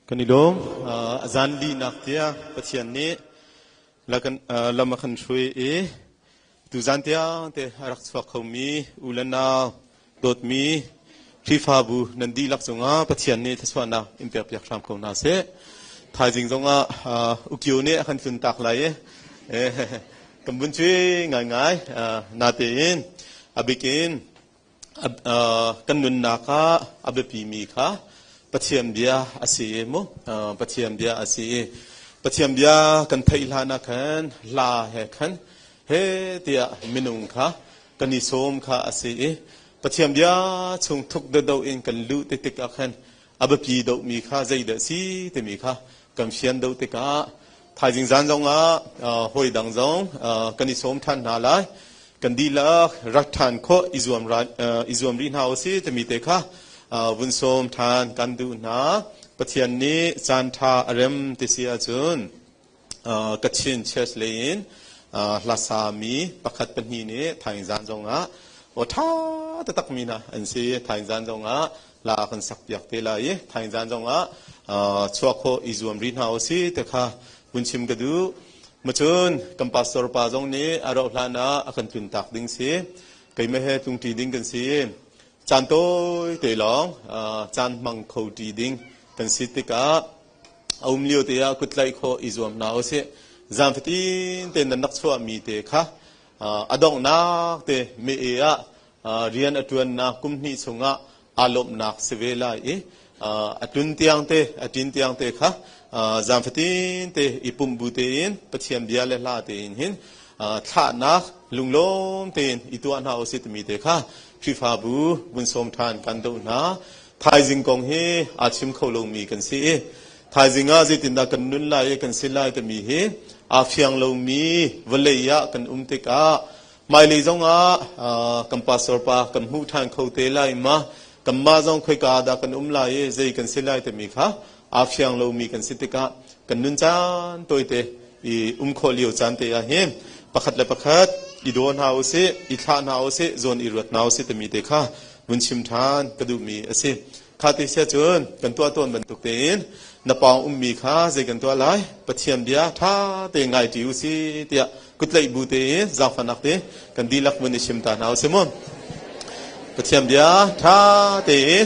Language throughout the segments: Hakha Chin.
Kan i lawm. A zan lihnak tiang Pathian nih lam a kan hruai i tuzan tiang te a rak chuak khomi u le nau dawtmi Khrihfabu nan dihlak cungah Pathian nih thluachuahnak in pekpiak hram ko hna seh. Thaizing zongah Ukio nih a kan tlun tak lai i kan vun cui ngaingai. Natein a bikin kan nunnak ah a biapimi kha Pathian bia a si i mu Pathian bia a si i Pathian bia kan theih hlan ah khan hla he khan he tiah minung kha kan i sawm kha a si i Pathian bia chung thuk deuh in kan luh te tik ah khan a biapi deuhmi kha zeidah si timi kha kan fian deuh tikah thaizing zan zongah hawi dang zong kan i sawm ṭhan hna lai. Kan dihlak rak ṭhan khawh i zuam i zuam rih hna usih timi te kha vun sawm ṭhan kan duh hna. Pathian nih caan ṭha a rem ti si ahcun Kachin Church lei in hlasami pakhat pahnih nih thaizing zan zongah aw ṭha taktak mi hna an si. Thaizing zan zongah la kan sak piak te lai i thaizing zan zongah chuah khawh i zuam rih hna usih ti kha vun chim ka duh. Macun kan pastor pa zong nih a rauh hlan ah a kan tlun tak ding si. Keimah he tlungṭi ding kan si. Caan tawi te lawng caan hmang kho ṭi ding kan si tikah a um lio te ah kut tlaih khawh i zuam hna usih. Zan fatin te nan rak chuahmi te kha a donghnak te me ah rian a ṭuannak kum hnih chungah aa lawmhnak si ve lai i a tlun tiang te a ṭin tiang te kha zan fatin te i pumh bu tein Pathian bia le hla tein hin thlahnak lunglawm tein i tuah hna usih timi te kha Khrihfabu vun sawm ṭhan kan duh hna. Thaizing kong hi aa chim kho lomi kan si i thaizing ah zeitindah kan nun lai i kan si lai timi hi aa fiang lomi vawlei ah kan um tikah hmailei zongah kan pastor pa kan hmuh ṭhan kho te lai ma kanmah zong khoika dah kan um lai i zei kan si lai timi kha aa fiang lomi kan si tikah kan nun caan tawite i um khawh lio caan te ah hin pakhat le pakhat i daw hna usih i thlah hna usih zawn i ruat hna usih timi te kha vun chim ṭhan ka duhmi a si. Kha ti sia cun kan tuah tawn bantuk tein na pawng ummi kha zei kan tuah lai Pathian bia ṭha te ngai ṭi usih tiah kutlaih bu tein zaangfahnak te kan dihlak vun i chim ta hna usih mu. Pathian bia ṭha tein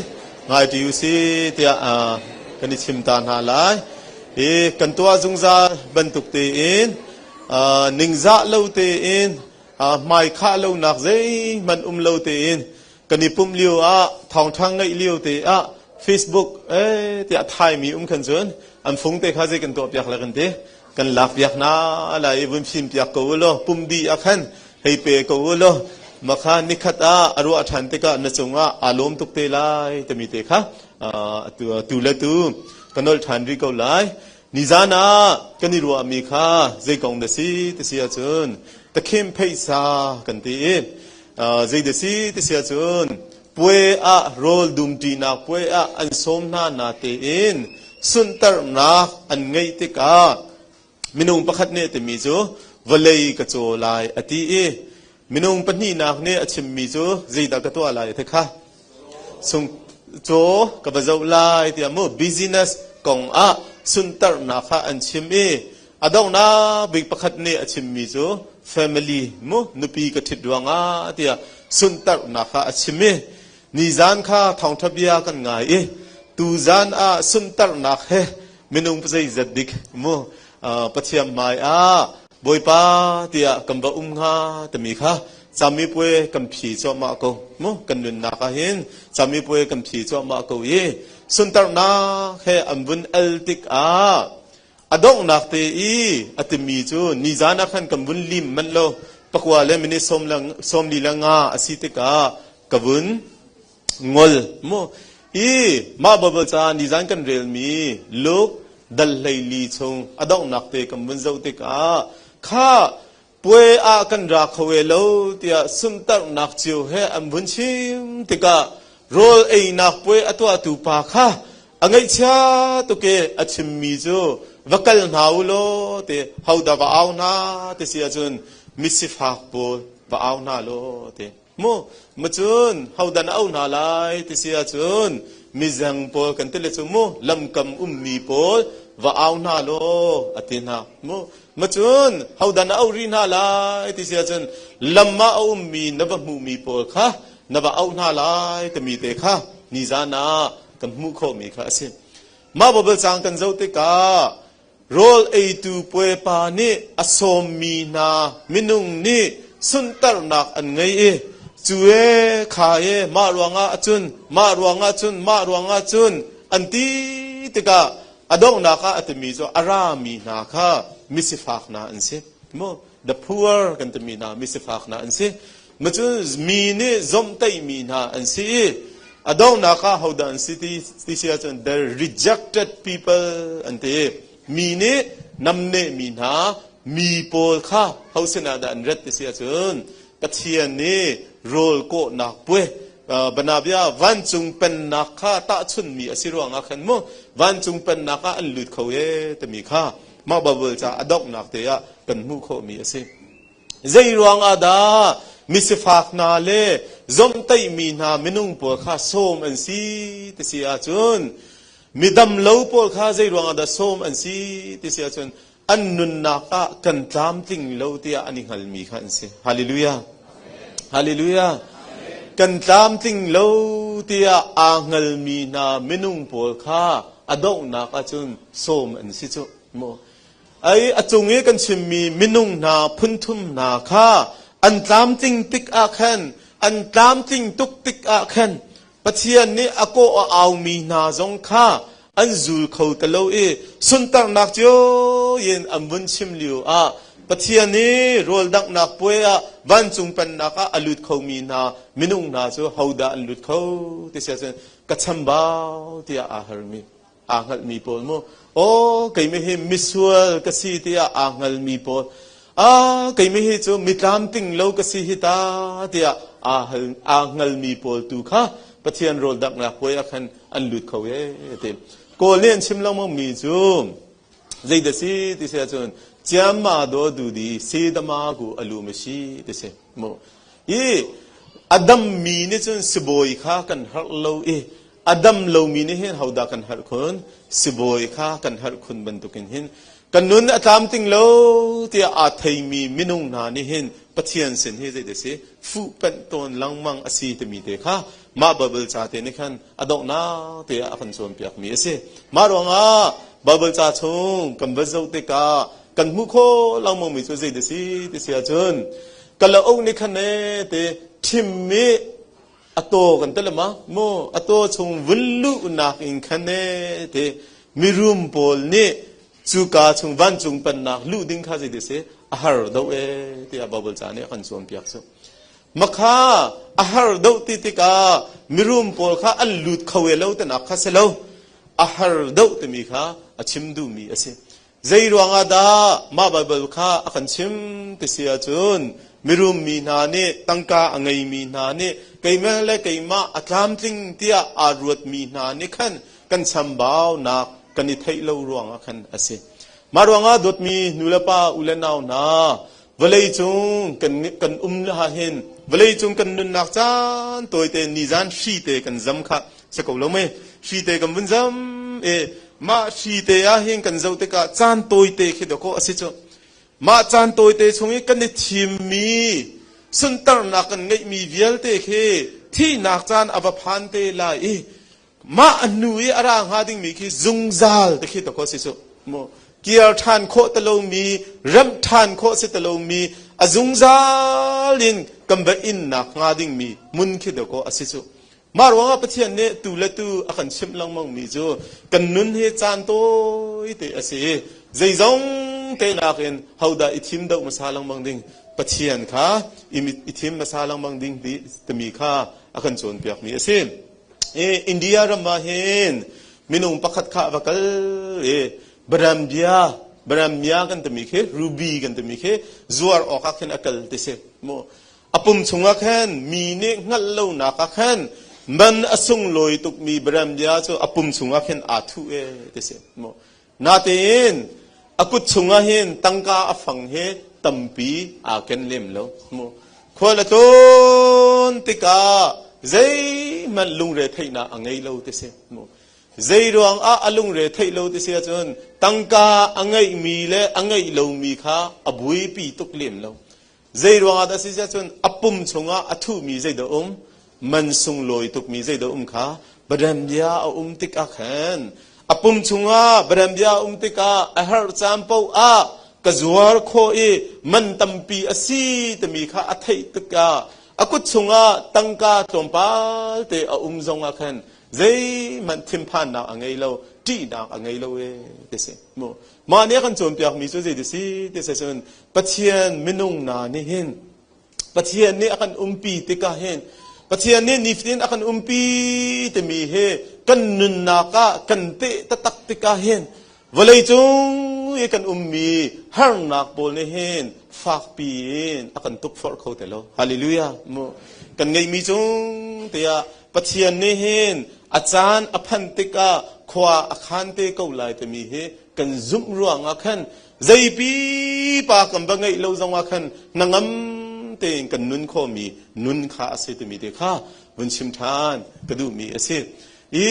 ngai ṭi usih tiah kan i chim ta hna lai. Hi kan tuah zungzal bantuk tein ningzah lo tein hmaikhah lonak zeihmanh um lo tein kan i pumh lio ah thawngṭha ngeih lio te ah Facebook eh tiah thaimi um khan cun an fung te kha zei kan tuah piak le kan ti kan lak piak hna lai i vun fim piak ko u law pum dih ah khan hei pe ko u law makha nikhat ah a ruah ṭhan tikah na cungah aa lawm tuk te lai timi te kha tu le tu ka nolh ṭhan rih ko lai. Nizan ah kan i ruahmi kha zei kong dah si ti si ahcun takhem pheisa kan ti i zei dah si ti si ahcun puai ah rawl dumṭinak puai ah an sawm hna na tein sunhternak an ngeih tikah minung pakhat nih a timi cu vawlei ka caw lai a ti i minung pahnihnak nih a chimmi cu zeidah ka tuah lai ti kha sung caw ka va zoh lai tiah mu business kong ah suntarnak kha an chim i a donghnak bik pakhat nih a chimmi cu family mu nupi ka ṭhit ruangah tiah suntarnak kha a chim i nizan kha thawngṭha bia kan ngai i tuzan ah suntarnak he minung zeizat dik mu Pathian hmai ah Bawipa tiah kan va um hnga timi kha camipuai kan phi cuahmah ko mu kan nunnak ah hin camipuai kan phi cuahmah ko i suntarnak he an vun el tikah a donghnak te i a timi cu nizan ah khan kan vun lim manh lo pakua le minute sawm li le nga a si tikah ka vun ngol mu i mah Bible ca nizan kan relmi Luke dal 14 chung a donghnak te kan vun zoh tikah kha puai ah kan ra kho e lo tiah suntarnak cio he an vun chim tikah rawl einak puai a tuahtu pa kha a ngaihchia tuk i a chimmi cu va kal hna u law ti hodah va au hna ti si ahcun misifak pawl va au hna law ti mu. Macun hodah na auh hna lai ti si ahcun mizeng pawl kan ti le cu mu lamkam ummi pawl va au hna law a ti hna mu. Macun hodah na auh rih hna lai ti si ahcun lam ah a ummi na va hmuhmi pawl kha na va auh hna lai timi te kha nizan ah kan hmuh khawhmi kha a si. Mah Baibal caang kan zoh tikah Rawl eitu puaipa nih a sawmmi hna minung nih sunhternak an ngei i cu e kha e mah ruangah cun mah ruangah cun mah ruangah cun an ti tikah a donghnak ah a timi cu a rami hna kha misifak hna an si mu the poor kan timi hna misifak hna an si Macun mi nih zomhtaihmi hna an si i a donghnak ah hodah an si ti, ti si ahcun the rejected people an ti. Mi nih namnehmi hna mi pawl kha ho sinah dah an rat ti si ahcun Pathian nih rawl kawhnak puai banabia vancung pennak kha tahchunmi a si ruangah khan mu vancung pennak ah an lut kho e timi kha mah Bible ca a donghnak te ah kan hmuh khawhmi a si. Zei ruangah dah misifak hna le zomhtaihmi hna minung pawl kha sawm an si ti si ahcun midam lo pawl kha zei ruangah dah sawm an si ti si ahcun an nunnak ah kan tlamtling lo tiah an i hngalmi kha an si. Hallelujah. Hallelujah. Kan tlamtling lo tiah aa hngalmi hna minung pawl kha a donghnak ahcun sawm an si cu. Maw Ai a cung i kan chimmi minung hna phunthum hna kha an tlamtling tik ah khan an tlamtling tuk tik ah khan Pathian nih a kawh a aumi hna zong kha an zul kho ti lo i suntarnak cio in an vun chim lio ah Pathian nih rawl danghnak puai ah vancung pennak ah a lut khomi hna minung hna cu hodah an lut kho ti si ahcun ka chambau tiah aa harmi aa hngalhmi pawl mu aw keimah hi misual ka si tiah aa hngalmi pawl ah keimah hi cu mitlamting lo ka si hi ta tiah aa hal aa hngalmi pawl tu kha Pathian rawl danghnak puai ah khan an lut kho e ti kawl nih an chim lengmang mi cu zeidah si ti si ahcun ciamma do du di sedama ku alu ma si ti si mu i adam mi nih cun sibawi kha kan harh lo i A dam lomi nih hin hodah kan harh khun? Sibawi kha kan harh khun bantukin hin kan nun a tlamtling lo tiah aa theimi minung hna nih hin Pathian sin hi zeidah si fuhpanh tawn lengmang a si timi te kha mah Baibal ca te nih khan a donghnak te ah a kan cawnpiakmi a si. Mah ruangah Baibal ca chung kan va zoh tikah kan hmuh khawh lengmangmi cu zeidah si ti si ahcun kalauk nih khan ne te thimmi a taw kan ti ma mu a taw chung vun luhnak in khan e ti mirum pawl nih cuka chung vancung pennak luh ding kha zei si a har do e tiah Bible ca nih a kan cawnpiak cu makha a har do ti tikah mirum pawl kha an lut kho e lo tinak kha si lo a har do timi kha a chim duhmi a si Zei ruangah dah mah Baibal kha a kan chim ti si ahcun mirum mi hna nih tangka a ngeimi hna nih keimah le keimah a tlamtling tiah aa ruatmi hna nih khan kan chambaunak kan i theih lo ruangah khan a si. Mah ruangah dawtmi nulepa u le nau hna vawleicung kan kan um ahhin vawleicung kan nunnak caan tawite nizan hri te kan zam kha si ko lo mei hri te kan vun zam i mah hri te ah hin kan zoh tikah caan tawite khi dawkaw a si cu mah caan tawite chung i kan i thimmi suntarnak kan ngeihmi vialte khi thihnak caan a va phan te lai i mah a hnu i a ra hnga dingmi khi zungzal te khi dawkaw si cu mu kir ṭhan khawh ti lomi remh ṭhan khawh si ti lomi a zungzal in kan va innak hnga dingmi hmun khi dawkaw a si cu Mah ruangah Pathian nih tu le tu a kan chimh lengmangmi cu kan nun hi caan tawite a si i zeizong te nakin hodah i thim deuh hmasa lengmang ding Pathian kha i thim hmasa lengmang ding timi kha a kan cawnpiakmi a si. I India ram ah hin minung pakhat kha a va kal i Brahmia Brahmia kan timi khi ruby kan timi khi zuar awk ah khin a kal ti si. Mu A pum chungah khan mi nih hngalh lonak ah khan man a sunglawi tukmi brambia cu a pum chungah khin aa thuh e ti si. Natein a kut chungah hin tangka a fang hi tampi aa ken lem lo. Khual a tlawn tikah zeihmanh lungre theihnak a ngei lo ti si. Zei ruangah a lungre theih lo ti si ahcun tangka a ngeihmi le a ngeih lomi kha a buaipi tuk lem lo. Zei ruangah dah si ahcun a pum chungah a thuhmi zeidah um, man sunglawi tukmi zeidah um kha Pathian bia a um tikah khan a pum chungah Pathian bia a um tikah a herh caan paoh ah ka zuar khawh i man tampi a si timi kha a theih tikah a kut chungah tangka tlawmpal te a um zongah khan zeihmanh thinphannak a ngei lo, ṭihnak a ngei lo ee ti si. Mu. Mah nih a kan cawnpiakmi cu zei ti si ti si cun Pathian minung na nih hin Pathian nih a kan umpi tikah hin Pathian nih nifatin a kan umpi timi hi kan nunnak ah kan teh taktak tikah hin vawleicung i kan ummi harnak pawl nih hin fakpi in a kan tukforh kho te lo. Hallelujah. Mu. Kan ngeihmi cung tiah Pathian nih hin a caan a phanh tikah khua a khan te ko lai timi hi kan zumh ruangah khan zeipi pa kan va ngeih lo zongah khan hnangam tein kan nun khawhmi nun kha a si timi te kha vun chim ṭhan ka duhmi a si. I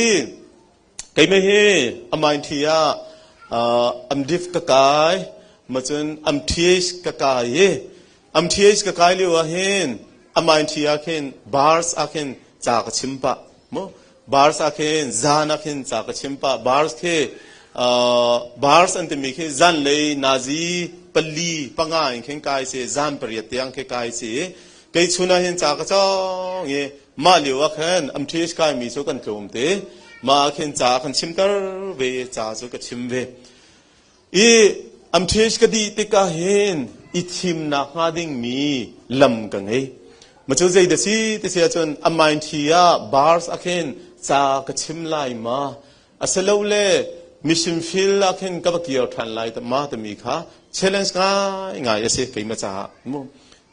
keimah hi amai ah amdif ka kai macun amTH ka kai i amTH ka kai lio ah hin amai ah khin bars ah khin ca ka chim pah mu bars ah khin zan ah khin ca ka chim pah. Bars khi bars an timi khi zanlei nazi 4 5 in khin kai si, zan 8 tiang khi kai si. Kei chun ah hin ca ka cawng i mah lio ah khan amṭhis kai mi cu kan tlawm te. Mah ah khin ca kan chimter ve, ca cu ka chim ve i amṭhis ka dih tikah hin i thimnak hnga ding mi lam ka ngei. Ma cu zei da si ti si ahcun amain thi ah bars ah khin ca ka chim lai ma, asilole mission field ah khin ka va kir ṭhan lai ma timi kha challenge ngaingai a si keimah caah mu.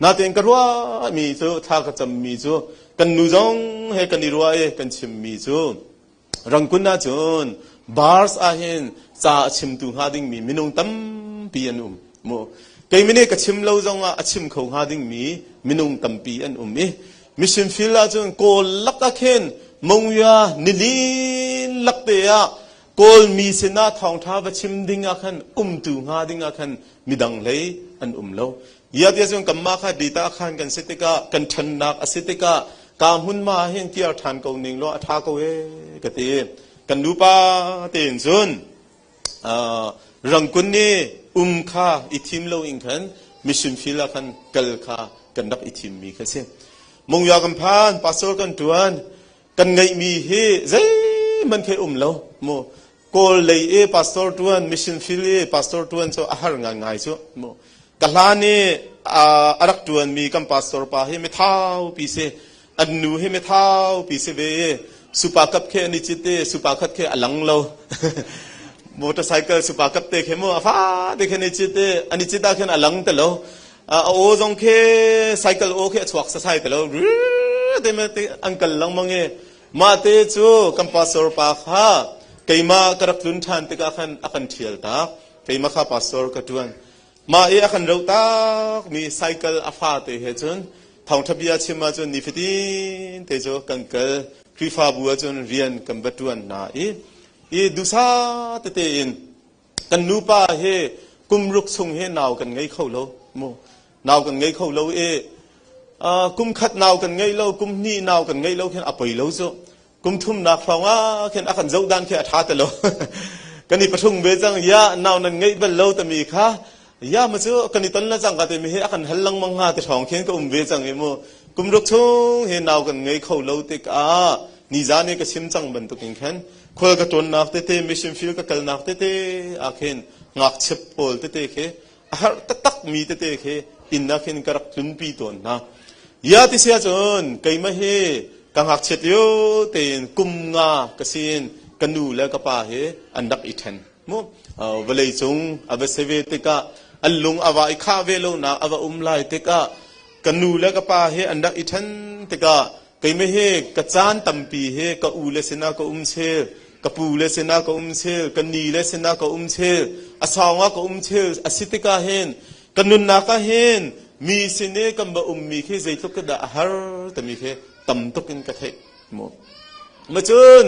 Natein ka ruahmi cu, thla ka cammi cu, kan nu zong he kan i ruah i kan chimmi cu Rangkun ahcun bars ah hin ca a chimtu hnga dingmi minung tampi an um mu. Keimah nih ka chim lo zongah a chim kho hnga dingmi minung tampi an um i mission field ahcun Kawl lak ah khin Mongya nilin lak te ah Kawlmi sinah thawngṭha va chim ding ah khan umtu hnga ding ah khan midang hlei an um lo. Ia tia cun kanmah kha data khan kan si tikah kan ṭhannak a si tikah ka hmun ma hin kiar ṭhan ko ning law a ṭha ko ee ka ti. Kan nupa tein cun Rangkun nih um kha i thim lo in khan mission field ah khan kal kha kan rak i thimmi kha si. Mongya kan phan, pastor kan ṭuan, kan ngeihmi hi zeihmanh khi um lo mu. Kawl lei i pastor ṭuan, mission field i pastor ṭuan cu a har ngaingai cu mu. Ka hlan i a rak ṭuanmi kan pastor pa hi mithau pi si. An nu hi mithau pi si ve i supa cup khi an i cit i supa khat khi a lang lo. Motorcycle supa cup te khi mu a fa te khi an i cit i an i cit ah khin a lang te lo. A aw zong khi cycle aw khi a chuak sasai te lo. Te me te an kal lengmang i mah te cu kan pastor pa kha keimah ka rak tlun ṭhan tikah khan a kan ṭhial tak. Keimah kha pastor ka ṭuan. Mah i a kan roh takmi cycle a fate he cun thawngṭha bia chim ahcun nifatin te cu kan kal. Khrihfabu ahcun rian kan va ṭuan hna i i duhsah tete in kan nupa he kum ruk chung he nau kan ngei kho lo mu. Nau kan ngei kho lo i kum khat nau kan ngei lo, kum hnih nau kan ngei lo khin a poi lo cu. Kum thumnak hrawng ah khin a kan zoh dan khi a ṭha ti lo. Kan i pahrung ve cang ya nau nan ngeih bal lo tami kha ya ma cu kan i ton la cang ka timi hi a kan hal lengmang hnga ti hrawng khin ka um ve cang i mu. Kum ruk chung hi nau kan ngei kho lo tikah nizan i ka chim cang bantukin khan khual ka ṭawnnak tete, mission field ka kalnak tete ah khin ngakchia pawl tete khi a harh taktak mi tete khi inn ah khin ka rak tlunpi tawn hna. Ya ti si ahcun keimah hi ka ngakchiat lio tein kum nga ka sin ka nu le ka pa hi an rak i ṭhen. Mu vawlei cung a va si ve tikah an lung a va i khah ve lonak a va um lai tikah ka nu le ka pa hi an rak i ṭhen tikah keimah hi ka caan tampi hi ka u le sinah ka um chel, ka pu le sinah ka um chel, ka ni le sinah ka um chel, a sawng ah ka um chel. A si tikah hin ka nunnak ah hin. Mi sin i kan va ummi khi zeitluk dah a har timi khi tam tuk in ka theih mu. Macun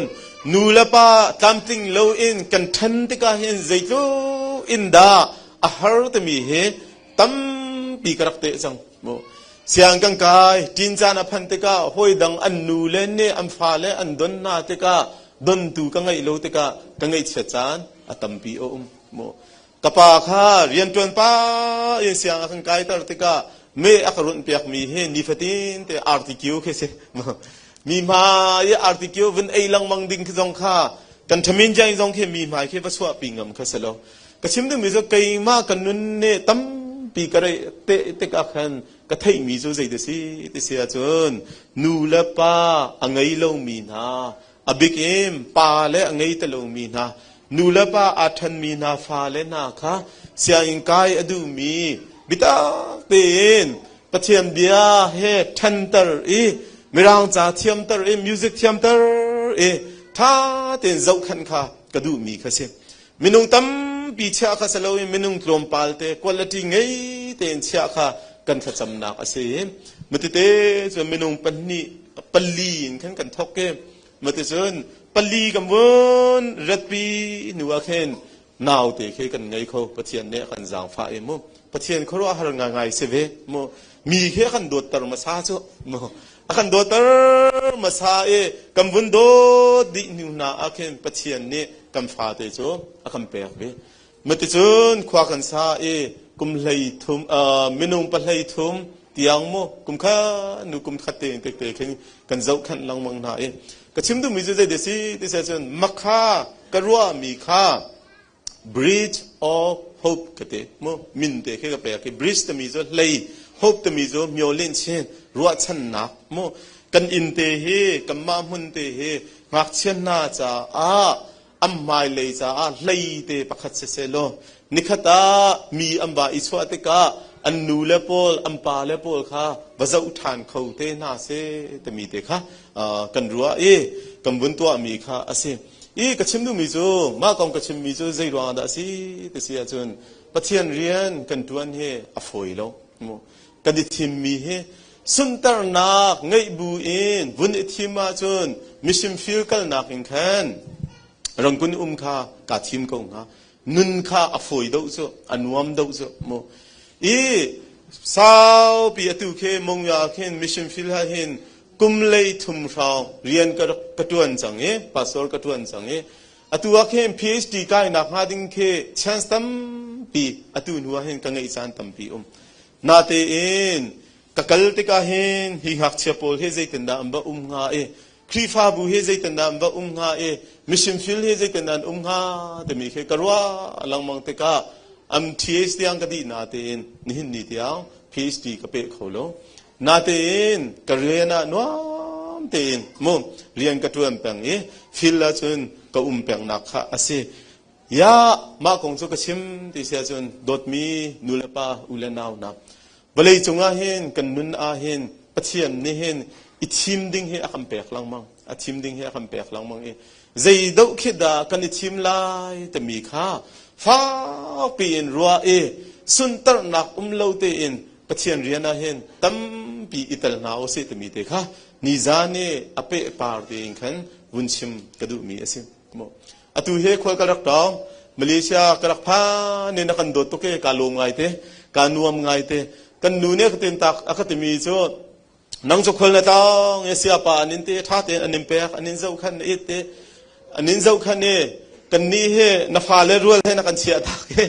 nu le pa tlamtling loin kan ṭhen tikah hin zeitluk in dah a har timi hi tampi ka rak teh cang mu. Siang kan kai, ṭin caan a phanh tikah hawi dang an nu le nih an fale an don hna tikah dontu ka ngeih lo tikah ka ngaihchiat caan a tampi a um mu. Ka pa kha rianṭuan pa in siang a kan kaiter tikah meh a ka runh piakmi hi nifatin te RTQ khi si. Mi hmai i RTQ vun ei lengmang ding khi zong kha kan ṭhamin jang zong khi mi hmai khi va chuahpi ngam kha si lo. Ka chim duhmi cu keimah ka nun nih tampi ka reih te tikah khan ka theihmi cu zei si ti si ahcun nu le pa a ngei lomi hna A bik in pa le a ngei ti lomi hna, nu le pa aa ṭhenmi hna fale hna kha sianginn kai a duhmi biatak tein Pathian bia he ṭhenter i Mirang ca thiamter i music thiamter i ṭha tein zohkhenh kha ka duhmi kha si. Minung tampi chiah kha si loin minung tlawmpal te quality ngei tein chiah kha kan thlacamnak a si. Matete cun minung pahnih pali in khan kan thawk i maticun pali kan vun ratpi hnu ah khin naute khi kan ngei kho. Pathian nih a kan zaangfah i mu Pathian khuaruahhar ngaingai si ve mu mi khi a kan dawtter hmasa cu mu a kan dawtter hmasa i kan vun dawt dih hnu hna ah khin Pathian nih kan fate cu a kan pek ve. Maticun khua kan sa i kum hlei thum minung pahlei thum tiang mu kum kha nu kum khat te te te khin kan zohkhenh lengmang hna i ka chim duhmi cu zei si ti se cun makha ka ruahmi kha Bridge of Hope ka ti mu min te khi ka pek i bridge timi cu hlei hope timi cu myolin chin ruahchannak mu kan inn te hi kanmah hmun te hi ngakchia hna caah an hmailei caah hlei te pakhat siseh law nikhat ah mi an va i chuah tikah an nu le pawl an pa le pawl kha va zoh ṭhan kho te hna seh timi te kha kan ruah i kan vun tuahmi kha a si. I ka chim duhmi cu mah kong ka chimmi cu zei ruangah dah a si ti si ahcun Pathian rian kan ṭuan hi a fawi lo. Kan i thimmi hi sunternak ngeih bu in vun i thim ahcun mission field kalnak in khan rangkun um kha kaa thim ko hnga. Nun kha a fawi deuh cu, a nuam deuh cu mu. I saupi atu khi Mongya khin mission field ah hin kum lei thum hrawng rian ka ka ṭuan cang i pastor ka ṭuan cang i atu ah khin PhD kai nak hnga ding khi chance tampi atu hnu ah hin ka ngeih caan tampi um. Natein ka kal tikah hin hi ngakchia pawl hi zeitindah an va um hnga i Khrihfabu hi zeitindah an va um hnga i mission field hi zeitindah an um hnga timi khi ka ruah lengmang tikah am TH tiang ka dih natein nihin ni tiang PhD ka peh kho lo. Natein ka rian ah nuam tein mu rian ka ṭuan peng i field ahcun ka um pengnak kha a si. Ya mah kong cu ka chim ti si ahcun dawtmi nu le pa u le nau hna vawlei cung ah hin kan nun ah hin Pathian nih hin i thim ding hi a kan pek lengmang a thim ding hi a kan pek lengmang i zei doh khi dah kan i thim lai timi kha fakpi in ruah i suntarnak um lo tein Pathian rian ah hin tampi i tel hna usih timi te kha nizan i a pehpar tein khan vun chim ka duhmi a si. Atu hi khual ka rak tawng Malaysia ka rak phan in a kan dawt tuk i ka lawm ngai te ka nuam ngai te kan nu nih a ka tin tak a ka timi cu nang cu khual na tawng i siapa an in te ṭha tein an in pek an in zohkhan i te an in zohkhan i kannih hi na fale rual he na kan chiah tak i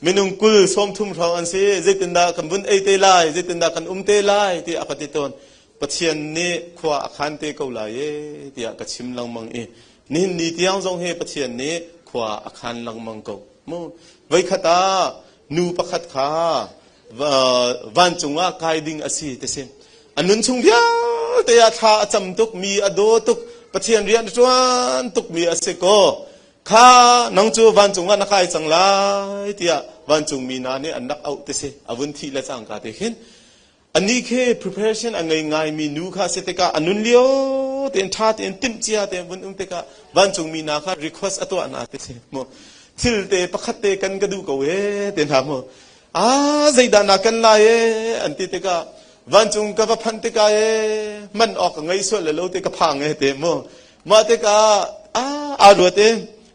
minung kul 30 hrawng an si zeitindah kan vun ei te lai zeitindah kan um te lai ti a ka ti tawn Pathian nih khua a khan te ko lai e tiah ka chim lengmang i nihin ni tiang zong hi Pathian nih khua a khan lengmang ko mu voikhat ah nu pakhat kha vancung ah kai ding a si ti si a nun chung vialte ah thla a cam tuk mi a daw tuk Pathian rian a ṭuan tuk mi a si ko kha nang cu vancung ah na kai cang lai tiah vancung mi hna nih an rak auh ti si a vun thih le cangka te khin Anih khi preparation a ngei ngaimi nu kha a si tikah a nun lio tein ṭha tein timhcia tein vun um tikah vancungmi hna kha request a tuah hna ti si mu thil te pakhat te kan ka duh ko ee te hna mu. A zeidah na kan lai e an ti tikah vancung ka va phanh tikah e man awk ka ngei sual le lo te ka phang e te mu. Mah tikah a aa ruat e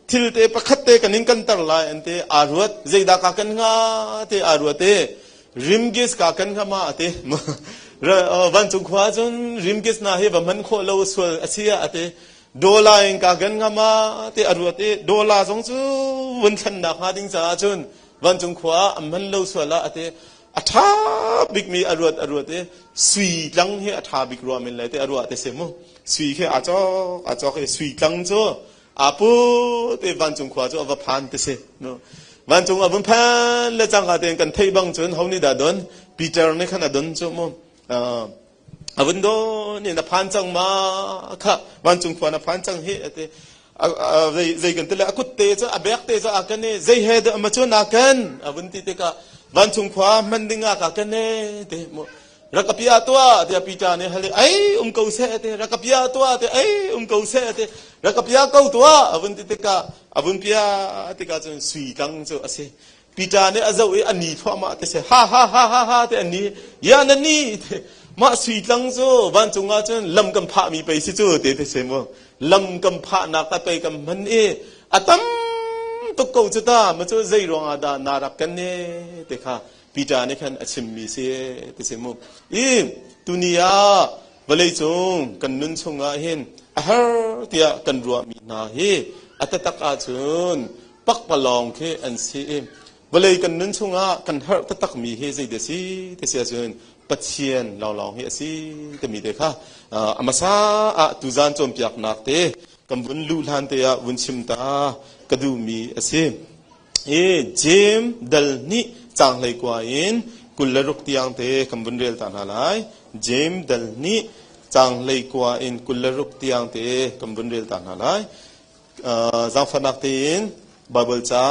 thil te pakhat te kan in kan tar lai an ti aa ruat zeidah ka kan hnga te aa ruat e rimgis ka kan hnga ma ati vancung khua cun rimgis na hi va man khawh lo sual a si ah ati dola in ka kan hnga ma te a ruat i dola zong cu vun thlennak hnga ding caah cun vancung khua ah an hman lo sual ah ati a ṭha bikmi a ruat a ruat i sui tlang hi a ṭha bik rua men lai te a ruah te si mu sui khi aa cawk aa cawk i sui tlang cu aa put i vancung khua cu a va phan ti si vancung a vun phan le cangka tein kan theih bang cun ho nih dah don Peter nih khan a don cu mu a vun don in a phan cang ma kha vancung khua na phan cang hi ati zei zei kan ti le a kut te cu a bek te cu a kan i zei he dah ma cu na kan a vun ti tikah vancung khua hman ding ah ka kan e ti mu rak ka pia tuah tiah Peter nih hal i ei um ko seh ti rak ka pia tuah ti ei um ko seh ti rak ka pia ko tuah a vun ti tikah a vun pia tikah cun sui tlang cu a si Peter nih a zoh i a ni thluahmah ti si ha ha ha ha ha ti an ni ya na ni ti mah sui tlang cu vancung ah cun lam kan phahmi pei si cu ti ti si mu lam kan phahnak ta pei kan hman i a tam tuk ko cu ta ma cu zei ruangah dah na rak kan ne ti kha Peter nih khan a chimmi si ti si mu. I tuni ah vawleicung kan nun chungah hin a har tiah kan ruahmi hna hi a taktak ahcun pakpalawng khi an si i vawlei kan nun chungah kan herh taktakmi hi zeidah si ti si ahcun Pathian lawnglawng hi a si timi te kha a hmasa ah tuzan cawnpiaknak te kan vun luh hlan te ah vun chim ta ka duhmi a si. Hi Jeim dal hnih caang 19 in 26 tiang te kan vun rel ta hna lai. Jeim dal hnih caang 19 in 26 tiang te kan vun rel ta hna lai. Zaangfahnak tein Baibal ca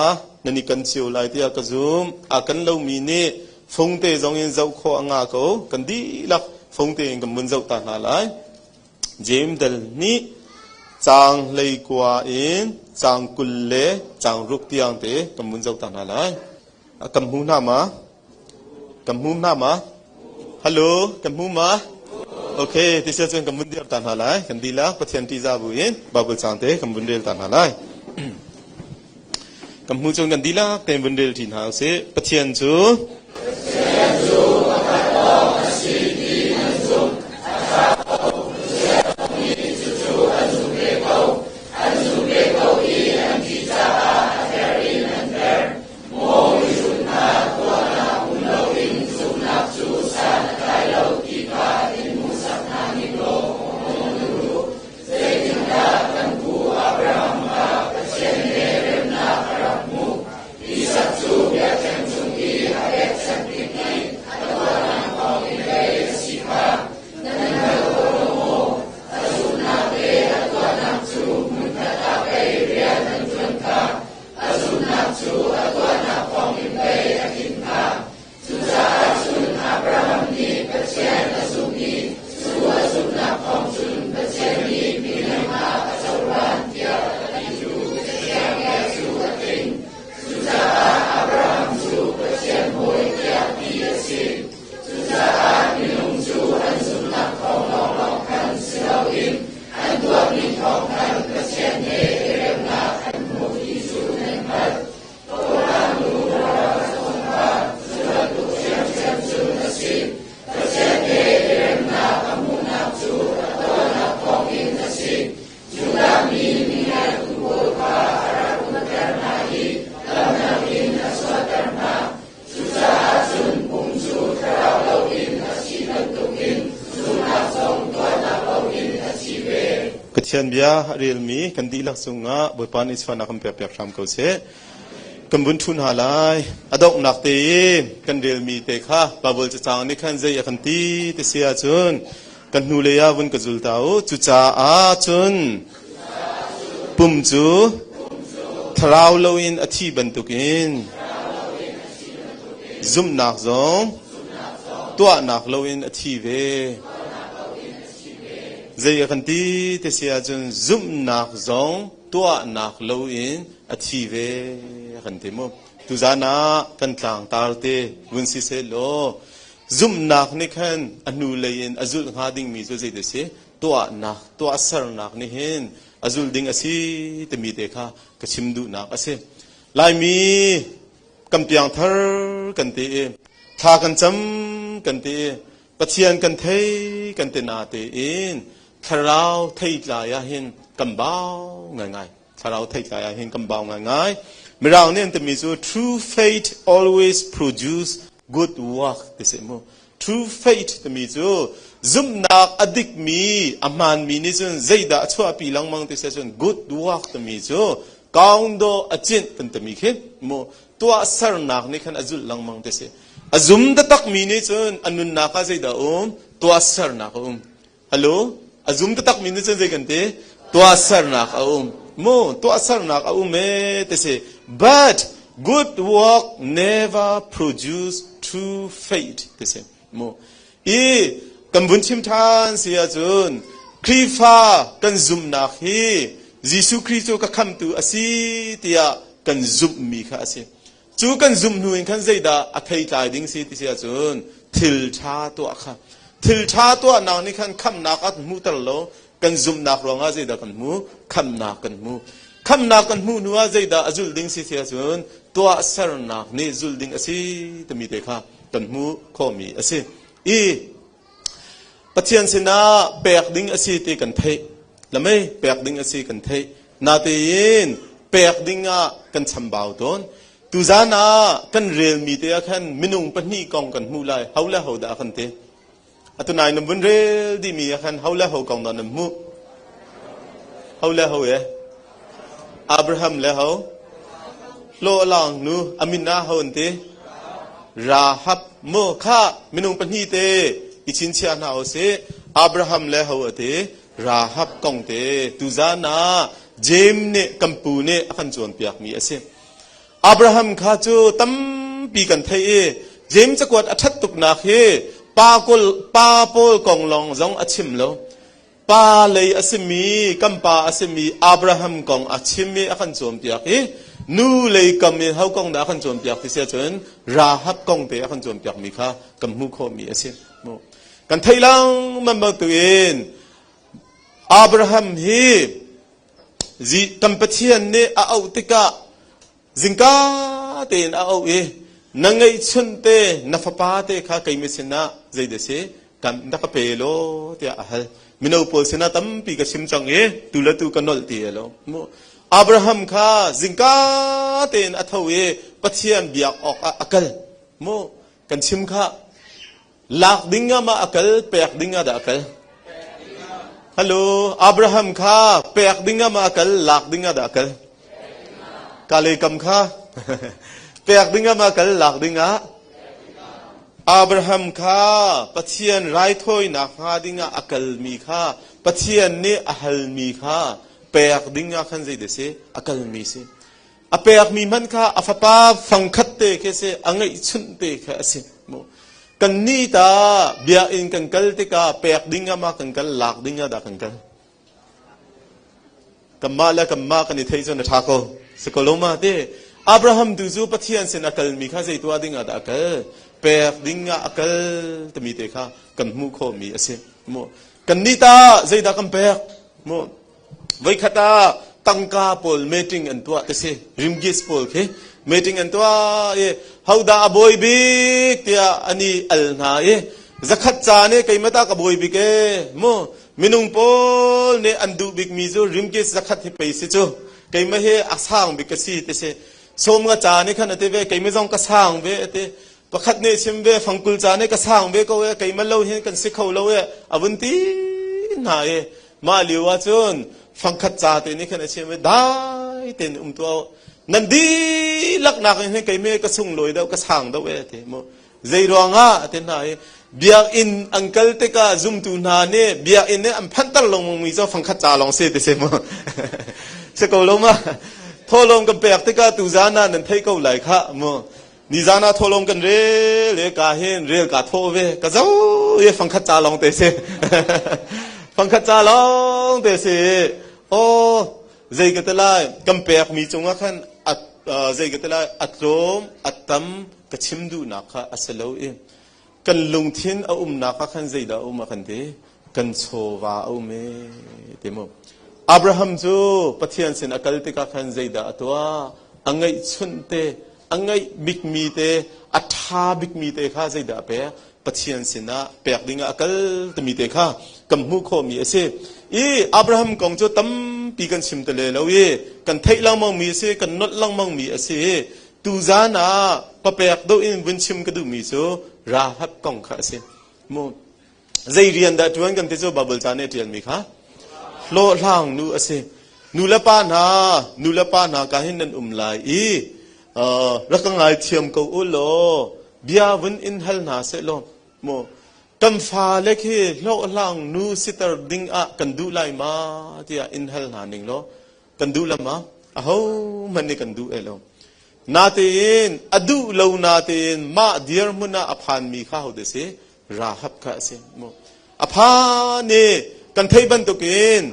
nan i kan cio lai tiah ka zum. A kan lomi nih fung te zong in zoh khawh a nga ko. Kan dihlak fung tein kan vun zoh ta hna lai. Jeim dal hnih caang 19 in caang 20 le caang ruk tiang te kan vun zoh ta hna lai. Kan hmu hna ma? Kan hmu hna ma? Hello, kan hmu ma? Okay, ti sia cun kan vun dir ta hna lai. Kan dihlak Pathian ṭihzah bu in Bible caang te kan vun rel ta hna lai. Kan hmu cun kan dihlak tein vun rel ṭi hna usih. Pathian cu Pathian cu pakhat lawng a si ti an zumh. A ṭha ko. Pathian nih cucu an zumh ve ko. An zumh ve ko i an ṭih caah a ther in an ther. Maw mihrut hna, tuahnak um loin zumhnak cu san a tlai lo ti kha in hmuhsak hna ning law nan duh. Zeitindah kan pu Abraham kha Pathian he remnak a rak hmuh? Isak cu biakṭheng cung i a pekchanh tik i a tuahnak thawngin pei a si kha nan hngal ko lo maw? A zumhnak le a tuahnak cu hmunkhat ah pei rian an ṭuan kha. A zumhnak cu a tuahnak thawngin pei a tlin kha. Cucaah cun Abraham nih Pathian a zumh i cu a zumhnak thawng cun Pathian nih milem ah a cohlan tiah a titu Cathiang bia cu a tling. Cucaah Abraham cu Pathian hawi tiah ti a si. Cucaah minung cu an zumhnak thawng lawnglawng khan si loin an tuahmi thawng khan Pathian he i remnak an hmu ti cu nan hngalh. Pathian bia a relmi kan dihlak cungah Bawipa nih chuahnak kan pekpiak hram ko seh. Kan vun ṭhu hna lai. A donghnak te i kan relmi te kha Baibal cacang nih khan zei a kan ti ti si ahcun kan hnulei ah vun ka zul ta u. Cucaah cun pum cu thlarau loin a thi bantukin zumhnak zong tuahnak loin a thi ve. Zei a kan ti ti si ahcun zumhnak zong tuahnak loin a thi ve a kan ti mu. Tuzan ah kan tlangtar te vun si seh law zumhnak nih khan a hnu lei in a zulh hnga dingmi cu zei si tuahnak tuahsernak nih hin a zulh ding a si timi te kha ka chim duhnak a si. Laimi kan piangthar kan ti i thla kan cam kan ti i Pathian kan thei kan ti na tein thlarau theitlai ah hin kan bau ngaingai. Thlarau theitlai ah hin kan bau ngaingai. Mirang nih an timi cu true faith always produce good work ti si mu. True faith timi cu zumhnak a dikmi a hmaanmi nih cun zeidah a chuahpi lengmang ti si cun good work timi cu kaungdaw a cinh kan timi khi mu tuahsernak nih khan a zulh lengmang ti si. A zum taktakmi nih cun a nunnak ah zeidah a um? Tuahsernak a um. Hello? A zum taktakmi nih cun zei kan ti? Tuahsernak a um. Mu, tuahsernak a um ee ti si. But good work never produce true faith ti si. Mu. I kan vun chim ṭhan si ahcun Khrihfa kan zumhnak hi Jesuh Khrih cu ka khamtu a si tiah kan zumhmi kha a si. Cu kan zumh hnu in khan zeidah a theitlai ding si ti si ahcun thil ṭha tuah kha. Thil ṭha tuahnak nih khan khamhnak a hmuhter lo. Kan zumhnak ruangah zeidah kan hmu? Khamhnak kan hmu. Khamhnak kan hmuh hnu ah zeidah a zulh ding si ti ahcun tuahsernak nih zulh ding a si timi te kha kan hmuh khawhmi a si. I Pathian sinah pek ding a si ti kan theih. Lamei pek ding a si kan theih. Natein pek ding ah kan chambau tawn. Tuzan ah kan relmi te ah khan minung pahnih kong kan hmuh lai. Ho le ho dah kan ti? Atu nai nan vun rel dihmi ah khan ho le ho kong dah nan hmuh? Ho le ho e? Abraham le ho? Hlawhlang nu a min ah ho an ti? Rahab mu kha minung pahnih te i chinchiah hna usih. Abraham le ho a ti? Rahab kong te tuzan ah Jeim nih kan pu nih a kan cawnpiakmi a si. Abraham kha cu tampi kan theih i Jeim cakuat a ṭhat tuknak hi pa, pa pawl kong lawng zong a chim lo. Pa lei a simi kan pa a simi Abraham kong a chim i a kan cawnpiak i nu lei kam in ho kong dah a kan cawnpiak ti si ahcun Rahab kong te a kan cawnpiakmi kha kan hmuh khawhmi a si. Kan theih lengmang bantukin Abraham hi kan Pathian nih a auh tikah zingka tein a auh i na ngeihchunh te na fapa te kha keimah sinah zeidah si kan na ka pe law tiah a hal. Mino pawl sinah tampi ka chim cang i tu le tu ka nolh ti lo. Abraham kha zingka tein a tho i Pathian biak awkah a kal. Mu kan chim kha Lak ding ah ma a kal, pek ding ah dah a kal? Hello, Abraham kha pek ding ah ma a kal, lak ding ah dah a kal? Ka lei kam kha pek ding ah ma a kal, lak ding ah? Abraham kha Pathian raithawinak hnga ding ah a kalmi kha Pathian nih a halmi kha pek ding ah khan zei si a kalmi si. A pekmi hmanh kha a fapa fangkhat te khi a si, a ngeihchunh te kha a si. Kannih ta biakinn kan kal tikah pek ding ah ma kan kal, lak ding ah dah kan kal? Kanmah le kanmah kan i theih cun a ṭha ko. Si ko lo ma ti? Abraham tu cu Pathian sin a kalmi kha zei tuah ding ah dah a kal? Pek ding ah a kal timi te kha kan hmuh khawhmi a si. Mu. Kannih ta zeidah kan pek? Mu. Voikhat ah tangka pawl meeting an tuah ti si. Rimgis pawl khi meeting an tuah i hodah a bawi bik tiah an i al hna i zakhat ca nih keimah ta ka bawi bik e mu minung pawl nih an duh bikmi cu rimgis zakhat hi pei si cu keimah hi a sang bik ka si ti si sawm nga ca nih khan a ti ve keimah zong ka sang ve a ti pakhat nih chim ve fangkul ca nih ka sang ve ko e keimah lo hin kan si kho lo e a vun ti hna i Mah lio ahcun fangkhat ca te nih khan a chim i dai tein um tuah nan dihlak nak in hin keimah ka sunglawi deuh ka sang deuh e ti mu zei ruangah ti hna i biakinn an kal tikah zumtu hna nih biakinn nih an phanhter lengmang mi cu fangkhat ca lawng si ti si mu si ko lo ma thawhlawm kan pek tikah tuzan ah nan thei ko lai khah mu Nizan ah thawhlawm kan rel i ka hin rel ka thawh ve ka zo i fangkhat ca lawng te si fangkhat ca lawng te si aw zei ka te lai kan pek mi cungah khan a Zei ka ti lai, a tlawm a tam ka chim duhnak kha a si lo i kan lungthin a umnak ah khan zeidah a um a kan ti? Kan chawva a um e ti mu. Abraham cu Pathian sin a kal tikah khan zeidah a tuah? A ngeihchunh te, a ngeih bikmi te, a ṭha bikmi te kha zeidah a pek? Pathian sinah pek dingah a kal timi te kha kan hmuh khawhmi a si. I Abraham kong cu tampi kan chim te le lo i kan theih lengmangmi a si, kan nolh lengmangmi a si. Tuzan ah papek deuh in vun chim ka duhmi cu Rahab kong kha a si. Mu zei rian dah ṭuan kan ti cu Bible ca nih a ṭialmi kha hlawhhlang nu a si. Nu le pa hna, nu le pa hna ka hin nan um lai i rak ka ngaithiam ko u law bia vun in hal hna seh law mu kan fale khi hlawhhlang nu siter ding ah kan duh lai ma tiah in hal hna ning law kan duh la ma? Ahohmanh nih kan duh e lo. Natein a duh lo natein mah dirhmun ah a phanmi kha ho si? Rahab kha a si. A phan i kan theih bantukin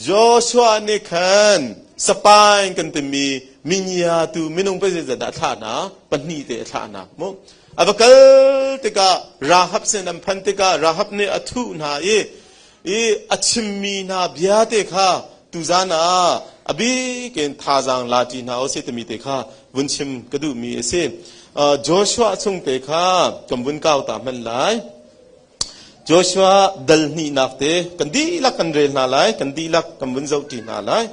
Joshua nih khan sapain kan timi minya tu minung pa zeizat dah thlah hna? Pahnih te a thlah hna. Mu a va kal tikah Rahab sin an phan tikah Rahab nih a thuh hna i i a chimmi hna bia te kha tuzan ah a bik in thazaang la ṭi hna usih timi te kha vun chim ka duhmi a si. Joshua chung te kha kan vun kau ta hmanh lai. Joshua dal hnihnak te kan dihlak kan rel hna lai, kan dihlak kan vun zoh ṭi hna lai.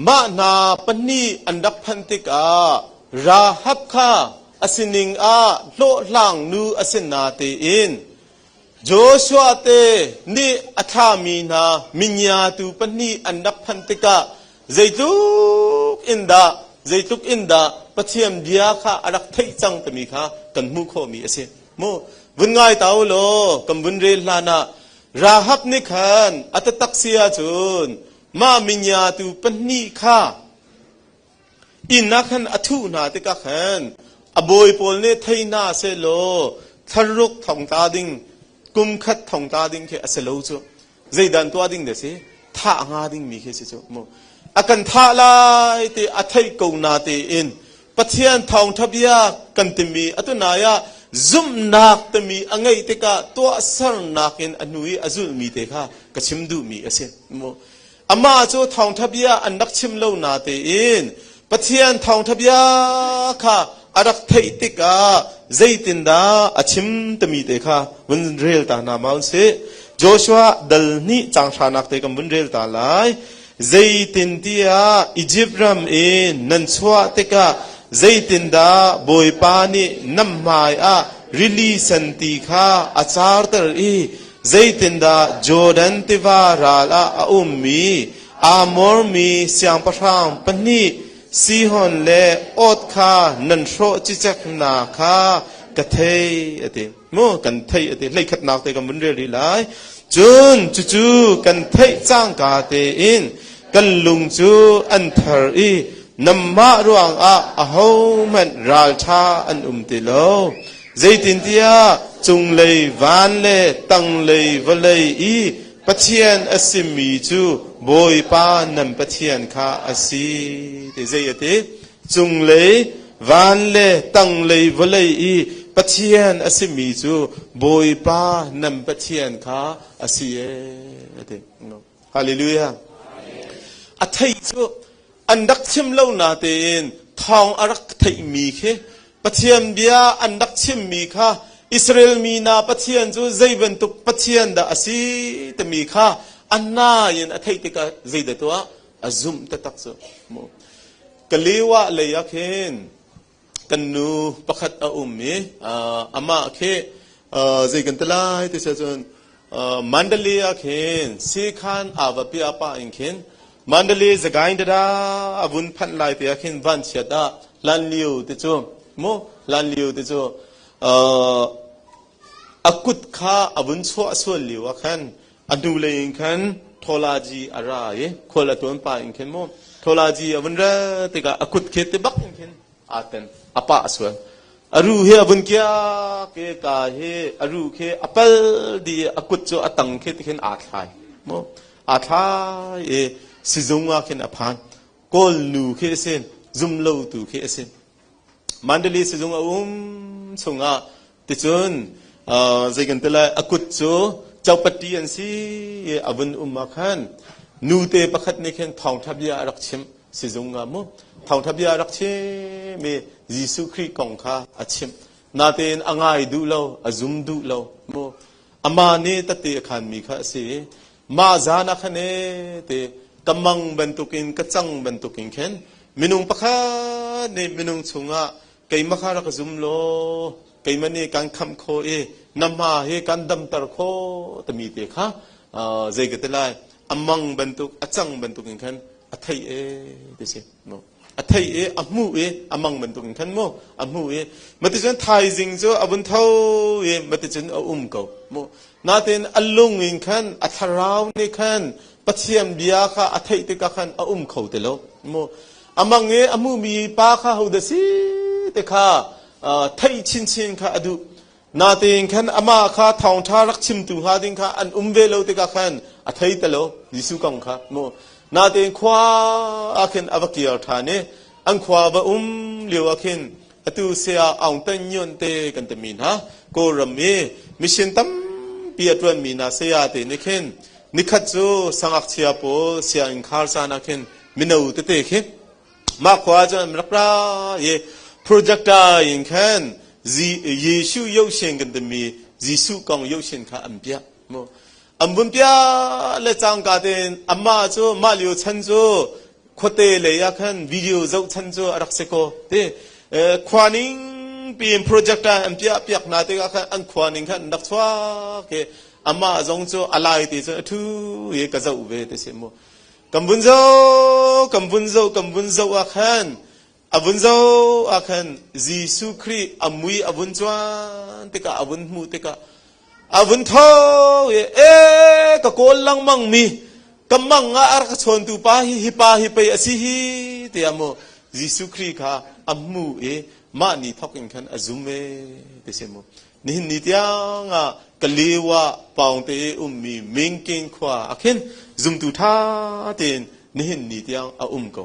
Mah hna pahnih an rak phanh tikah Rahab kha a sining ah hlawhhlang nu a si natein Joshua te nih a thlami hna mingiatu pahnih an rak phanh tikah zeitluk in dah zeitluk in dah Pathian bia kha a rak theih cang timi kha kan hmuh khawhmi a si. Mu vun ngai ta u law kan vun rel hlan ah Rahab nih khan a taktak si ahcun mah mingiatu pahnih kha inn ah khan a thuh hna tikah khan a bawi pawl nih thei hna sehlaw thlaruk thongtla ding kum khat thongtla ding khi a si lo cu. Zeidah an tuah ding dah si? Thah hnga ding mi khi si cu mu. A kan thah lai ti a theih ko na tein Pathian thawngṭha bia kan timi atu nai ah zumhnak timi a ngeih tikah tuahsernak in a hnu i a zulhmi te kha ka chim duhmi a si. Amah cu thawngṭha bia an rak chim lo na tein Pathian thawngṭha bia kha a rak theih tikah zeitindah a chim timi te kha vun rel ta hna ma sih. Joshua dal hnih caang hranak te kan vun rel ta lai. Zeitintiah Izipt ram in nan chuah tikah zeitindah Bawipa nih nan hmaiah rili sen ti kha a carter i zeitindah Jordan tiva ral ah a ummi Amor mi siangpahrang pahnih Sihon le Og kha nan hrawh cicek hna kha ka thei a ti. Mu kan theih a ti. Hleikhatnak te kan vun rel rih lai. Cun cucu kan theih cangka tein kan lung cu an thar i nanmah ruangah ahohmanh ralṭha an um ti lo. Zeitintiah cunglei van le tanglei vawlei i Pathian a simi cu Bawipa nan Pathian kha a si. Ti zei a ti? Cunglei van le tanglei vawlei i Pathian a simi cu Bawipa nan Pathian kha a si ee. A ti. Hallelujah. A theih cu an rak chim lo na tein thawng a rak theihmi khi Pathian bia an rak chimmi kha Israel mi hna Pathian cu zei bantuk Pathian dah a si timi kha a hna in a theih tikah zeidah tuah a zumh taktak cu. Kalewa lei ah khin kan nu pakhat a um i amah khi zei kan ti lai ti si ahcun Mandalay ah khin sekhan aa va piah pah in khin Mandalay Sagaing dada a vun phanh lai te ah khin vanchiat ah hlan lio ti cu mu hlan lio ti cu a kut kha a vun chuah sual lio ah khan A hnulei in khan thawlaji a ra i khual a tuan pa in khin mu thawlaji a vun ra tikah a kut khi ti bak in khin aa ten a pah sual. A ru hi a vun kiak i ka hi a ru khi a pal dih i a kut cu a tang khi ti khin aa thlai mu aa thlai i sizung ah khin a phan. Kawl nu khi a si, zumlotu khi a si. Mandalay sizung a um chungah ticun zei kan ti lai, a kut cu chopatti an si i a vun um ah khan nute pakhat nih khin thawngṭha bia a rak chimh sizung ah mu thawngṭha bia a rak chim i Jesuh Khrih kong kha a chimh. Natein a ngai duh lo, a zum duh lo mu. Amah nih tette a khanmi kha a si i mah zan ah khan ee ti ka mang bantukin ka cang bantukin khin minung pakhat nih minung chungah keimah kha rak ka zum law keimah nih kan khamh khawh i na hma hi kan damter khawh timi te kha zei ka ti lai a mang bantuk a cang bantukin khan a theih ee ti si a theih i a hmuh i a mang bantukin khan mu a hmuh i maticun thaizing cu a vun tho i maticun a um ko mu. Natin a lung in khan a thlarau nih khan Pathian bia kha a theih tikah khan a um kho ti lo mu. A mang i a hmuhmi pa kha ho dah si ti kha theih chinchin kha a duh. Natein khan amah kha thawngṭha rak chimtu hnga ding kha an um ve lo tikah khan a thei ti lo Jesuh kong kha mu. Natein khua ah khin a va kir ṭhan i an khua va um lio ah khin atu saya Aung Tan Nyunt te kan timi hna Kawlram i mission tampi a ṭuanmi hna saya te nih khin nikhat cu sangakchia pawl sianginn khar caan ah khin mino tete khi Mah khua ah cun an rak ra i projector in khan Jesuh yohshin kan timi Jesuh kong yohshin kha an piah. An vun piah le cangka tein amah cu mah lio chan cu khuate lei ah khan video zoh chan cu a rak si ko. Ti khua ning piin projector an piah piak hna tikah khan an khua ning khan an rak chuak i amah zong cu a lai ti cun a ṭhu i ka zoh ve ti si mu. Kan vun zoh, kan vun zoh, kan vun zoh ah khan, a vun zoh ah khan Jesuh Khrih a mui a vun cuan tikah, a vun hmuh tikah, a vun tho i, ee, ka kawl lengmang mi, ka mang ah a rak ka chawntu pa hi, hi pa hi pei a si hi, tiah mu Jesuh Khrih kha a hmu i mah ni thawk in khan a zum ee, ti si mu. Nihin ni tiang ah Kalewa paungte i ummi Mingking khua ah khin zumtu ṭha tein nihin ni tiang a um ko.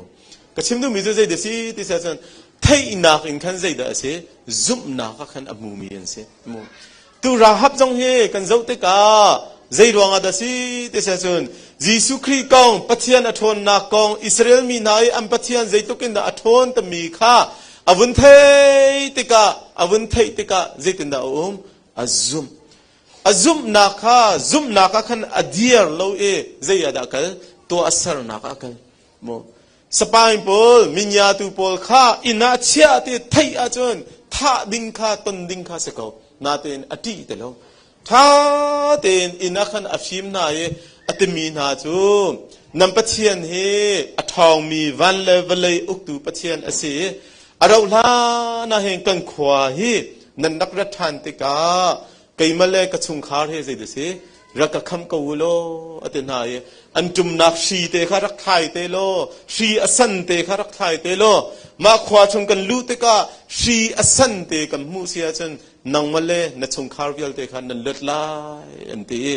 Ka chim duhmi cu zeidah a si ti si ahcun theihnak in khan zeidah a si zumhnak ah khan a hmumi an si. Tu Rahab zong hi kan zoh tikah zei ruangah dah si ti si ahcun Jesuh Khrih kong, Pathian a ṭhawnnak kong, Israel mi hna i an Pathian zeitluk in dah a ṭhawn timi kha a vun theih tikah a vun theih tikah zeitindah a um? A zumh. A zumhnak kha zumhnak ah khan a dir lo i zei ah dah kal? Tuahsernak ah kal. Mu Spain pawl minyatu pawl kha inn ah chiah ti theih ahcun thah ding kha ton ding kha si ko. Natein a ṭih ti lo. Ṭha tein inn ah khan a fim hna i a timi hna cu nan Pathian hi a ṭhawngmi van le vawlei uktu Pathian a si i a rauh hlan ah hin kan khua hi nan rak rat ṭhan tikah keimah le ka chungkhar hi zei si rak ka khamh ko u law a ti hna i an ṭumnak hri te kha rak thlai te law hri a san te kha rak thlai te law mah khua chung kan luh tikah hri a san te kan hmuh si ahcun nangmah le na chungkhar vialte kha nan luat lai an ti i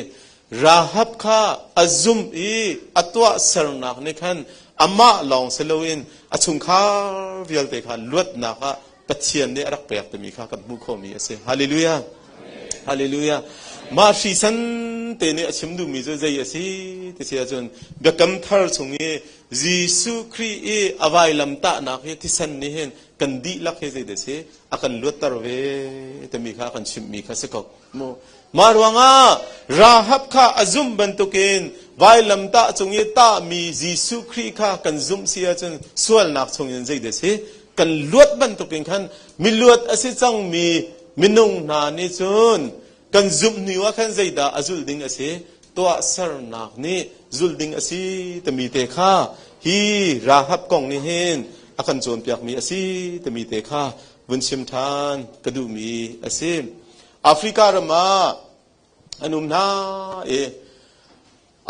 Rahab kha a zumh i a tuahsernak nih khan amah lawng si loin a chungkhar vialte kha luatnak ah Pathian nih a rak pek timi kha kan hmuh khawhmi a si. Hallelujah. Hallelujah. Mah hri san te nih a chim duhmi cu zei a si ti si ahcun Biakam Thar chung i Jesuh Khrih i a vailam tahnak hi thisen nih hin kan dihlak hi zeidah si a kan luatter ve timi kha a kan chimhmi kha si ko. Mu. Mah ruangah Rahab kha a zumh bantukin vailamtah cung i tahmi Jesuh Khrih kha kan zumh si ahcun sualnak chungin zeidah si kan luat bantukin khan miluat a si cangmi minung hna nih cun kan zumh hnu ah khan zeidah a zulh ding a si tuahsernak nih zulh ding a si timi te kha hi Rahab kong nih hin a kan cawnpiakmi a si timi te kha vun chim ṭhan ka duhmi a si. Africa ram ah an um hna i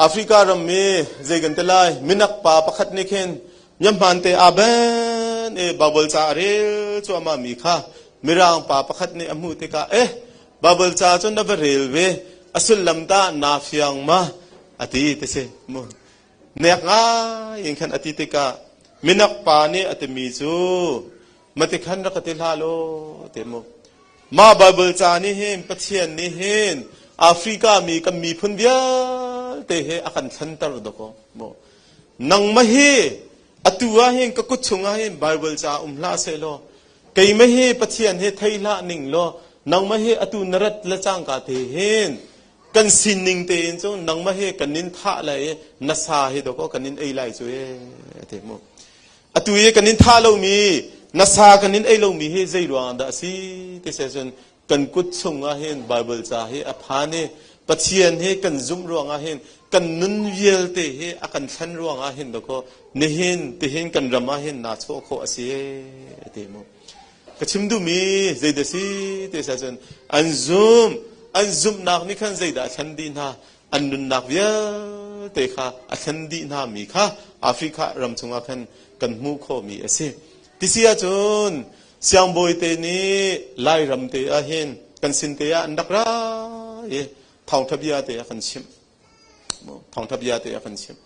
Africa ram mi zei kan ti lai minak pa pakhat nih khin myahman te aa ben i Bible ca a rel cuahmah mi kha mirang pa pakhat nih a hmuh tikah eh Bible ca cu na va rel ve a sullam tah naa fiang ma a ti ti si mu nek ngai in khan a ti tikah. Minak pa nih a timi cu matikhan rak ka ti hlah law te mu. Mah Bible ca nih hin Pathian nih hin Africa mi kan miphun vialte he a kan thlanter dakaw. Mu. Nangmah hi atu ah hin ka kut chung ah hin Bible ca um hlah seh law keimah hi Pathian hi thei hlah ning law nangmah hi atu na rat le cangka te hin kan sining tein cu nangmah hi kan in thah lai i na sa hi dawkaw kan in ei lai cu e te mu atu i kan in thah lomi na sa kan in ei lomi hi zei ruang dah a si ti se cun kan kut chung ah hin Bible ca hi a phan i Pathian hi kan zumh ruang ah hin kan nun vialte hi a kan thlen ruang ah hin dawkaw nihin tihin kan ram ah hin naa chawh khawh a si e ti mu Ka chim duhmi zeidah si ti si ahcun an zum an zumhnak nih khan zeidah a thlen dih hna an nunnak vialte kha a thlen dih hna mi kha Africa ram chungah khan kan hmuh khawhmi a si. Ti si ahcun siangbawi te nih Lairam te ah hin kan sin te ah an rak ra i thawngṭha bia te a kan chimh. Thawngṭha bia te a kan chimh.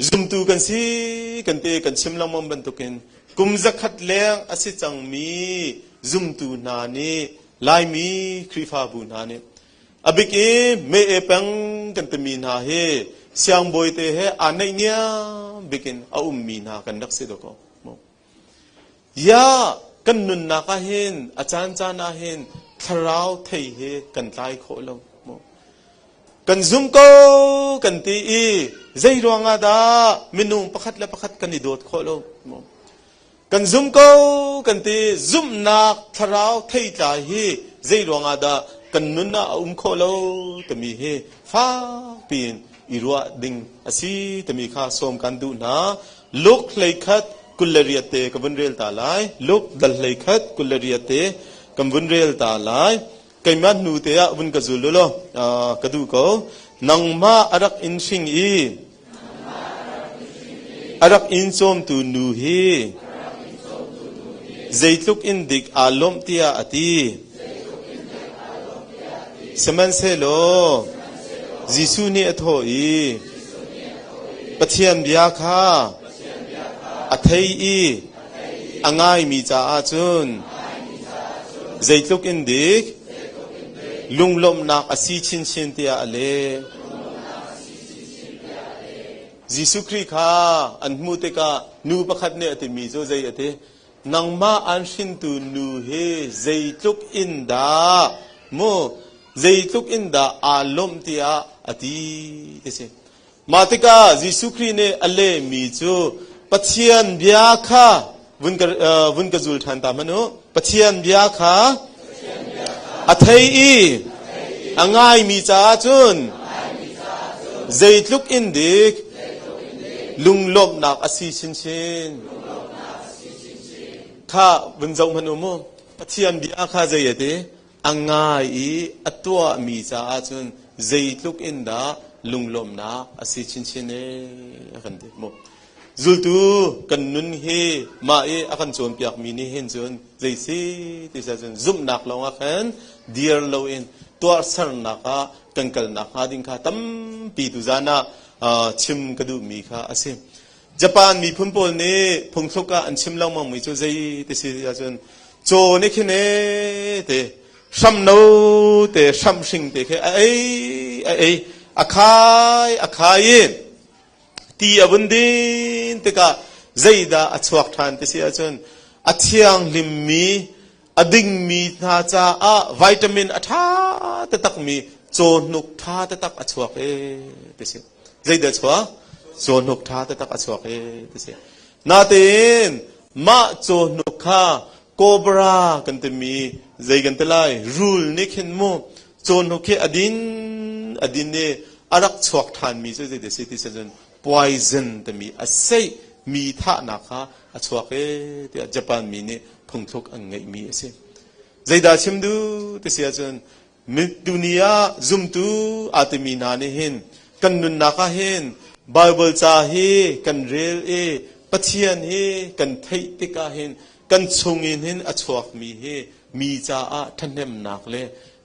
Zumtu kan si kan te kan chim lengmang bantukin kum zakhat leng a si cangmi zumtu hna nih Laimi Khrihfabu hna nih a bik i me e peng kan timi hna hi siangbawi te he aa naihniam bikin a ummi hna kan rak si dawkaw. Ya kan nunnak ah hin a caancaan ah hin thlarau thei hi kan tlai khawh lo. Kan zum ko kan ti i zei ruangah dah minung pakhat le pakhat kan i dawt khawh lo. Kan zum ko kan ti zumhnak thlarau theitlai hi zei ruangah dah kan nun ah a um khawh lo timi hi fak piin i ruah ding a si timi kha sawm kan duh hna. Luke hleikhat 28 te ka vun rel ta lai. Luke dal hleikhat 28 te kan vun rel ta lai. Keimah hnu te ah vun ka zul u law ka duh ko. Nangmah a rak in hring i a rak in cawmtu nu hi zeitluk in dik aa lawmh tiah a ti. Sihmanhsehlaw Jesuh nih a thawh i, Pathian bia kha a thei i a ngaimi caah cun zeitluk in dik lunglawmhnak a si chinchin tiah a leh. Jesuh Khrih kha an hmuh tikah nu pakhat nih a timi cu zei a ti? Nangmah an hrintu nu hi zeitluk in dah mu zeitluk in dah aa lawmh tiah a ti ti si. Mah tikah Jesuh Khrih nih a lehmi cu Pathian bia kha vun ka, vun ka zul ṭhan ta hmanh u. Pathian bia kha a thei i a ngaimi caah cun zeitluk in dik lunglawmhnak a si chinchin. Kha vun zoh hmanh u mu. Pathian bia kha zei a ti? A ngai i a tuahmi caah cun zeitluk in dah lunglawmhnak a si chinchin ee a kan ti mu. Zultu kan nun hi mah i a kan cawnpiakmi nih hin cun zei si ti si ahcun zumhnak lawngah khan dir loin tuahsernak ah kan kalnak hnga ding kha tampi tuzan ah chim ka duhmi kha a si. Japan miphun pawl nih phungthluk ah an chim lengmangmi cu zei ti si ahcun caw nih khin e te hramno te hramhring te khi a ei a ei a khai a khai i ti a vun din tikah zeidah a chuak ṭhan ti si ahcun a thianghlimmi a dingmi hna caah vitamin a ṭha taktakmi cawhnuk ṭha taktak a chuak e ti si. Zeidah chuak? Cawhnuk ṭha taktak a chuak e ti si. Natein mah cawhnuk kha cobra kan timi zei kan ti lai rul nih khin mu cawhnuk khi a din a din i a rak chuak ṭhanmi cu zeidah si ti si cun poison timi a seih mi thahnak kha a chuak e tiah Japan mi nih phungthluk an ngeihmi a si. Zeidah chim duh ti si ahcun tuni ah zumtu aa timi hna nih hin kan nunnak ah hin Bible ca hi kan rel i Pathian hi kan theih tikah hin kan chungin hin a chuakmi hi mi caah ṭhahnemnak le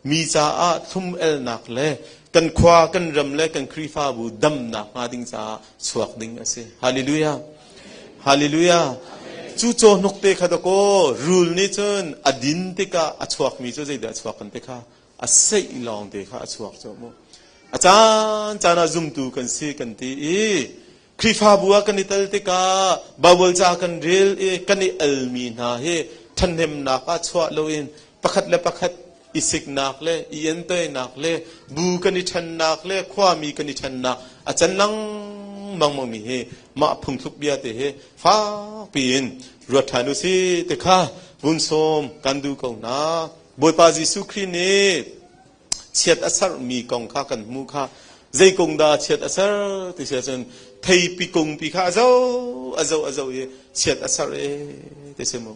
mi caah thlum-elnak le kan khua kan ram le kan Khrihfabu damnak hnga ding caah chuak ding a si. Hallelujah. Hallelujah. Cu cawhnuk te kha dakaw rul nih cun a din tikah a chuakmi cu zeidah a chuak kan ti kha a seih lawng te kha a chuak cu mu. A caan caan ah zumtu kan si kan ti i Khrihfabu ah kan i tel tikah Baibal ca kan rel i kan i almi hna hi ṭhahnemnak ah chuah loin pakhat le pakhat i siknak le i entoinak le bu kan i ṭhennak le khuami kan i ṭhennak a can lengmang mi hi mah phungthluk bia te hi fakpi in ruat ṭhan u si ti kha vun sawm kan duh ko hna. Bawipa Jesuh Khrih nih chiat a sermi kong kha kan hmuh kha zei kung dah chiat a ser ti si ahcun theipi kungpi kha a zo a zo a zo i chiat a ser e ti si mu.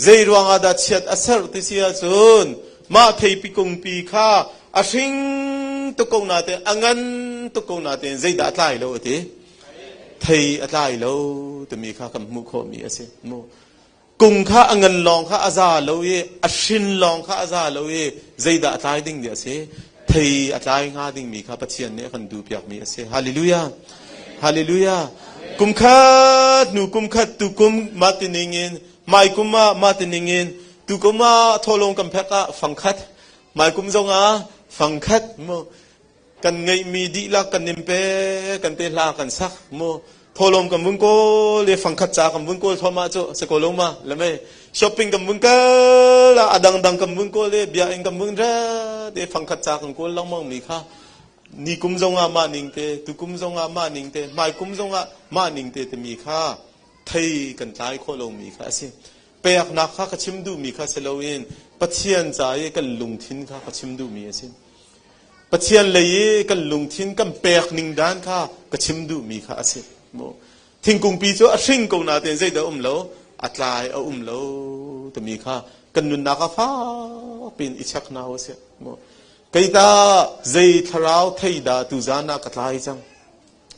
Zei ruangah dah chiat a ser ti si ahcun mah theipi kungpi kha a hring tuk ko natein a ngan tuk ko natein zeidah a tlai lo a ti thei a tlai lo timi kha kan hmuh khawhmi a si mu kung kha a ngan lawng kha a za lo i a hrin lawng kha a za lo i zeidah a tlai ding ti a si thei a tlai hnga dingmi kha Pathian nih a kan duhpiakmi a si. Hallelujah. Hallelujah. Kum khat hnu kum khat tu kum mah ti ning in mai kum ah mah ti ning in tu kum ah tholong kan phek ah fang khat mai kum zong ah fang khat mu kan ngeihmi dihlak kan nim pe kan te hla kan sak mu tholom kan vun kawl le fangkhat ca kan vun kawl thoma cu se ko lo ma le mei shopping kan vun kal a dang dang kan vun kawl le bia in kan vun ra te fangkhat ca kan kawl lengmang mi kha ni kum zong ah mah ning te tu kum zong ah mah ning te hmai kum zong ah mah ning te timi kha thei kan tlai khawh lomi kha a si peknak kha ka chim duhmi kha si loin Pathian ca i kan lungthin kha ka chim duhmi a si Pathian lei i kan lungthin kan pek ning dan kha ka chim duhmi kha a si. Thingkungpi cu a hring ko natein zeidah um lo, a tlai a um lo timi kha kan nunnak ah fak piin i check hna usih. Kei ta zei thlarau thei dah tuzan ah ka tlai cang.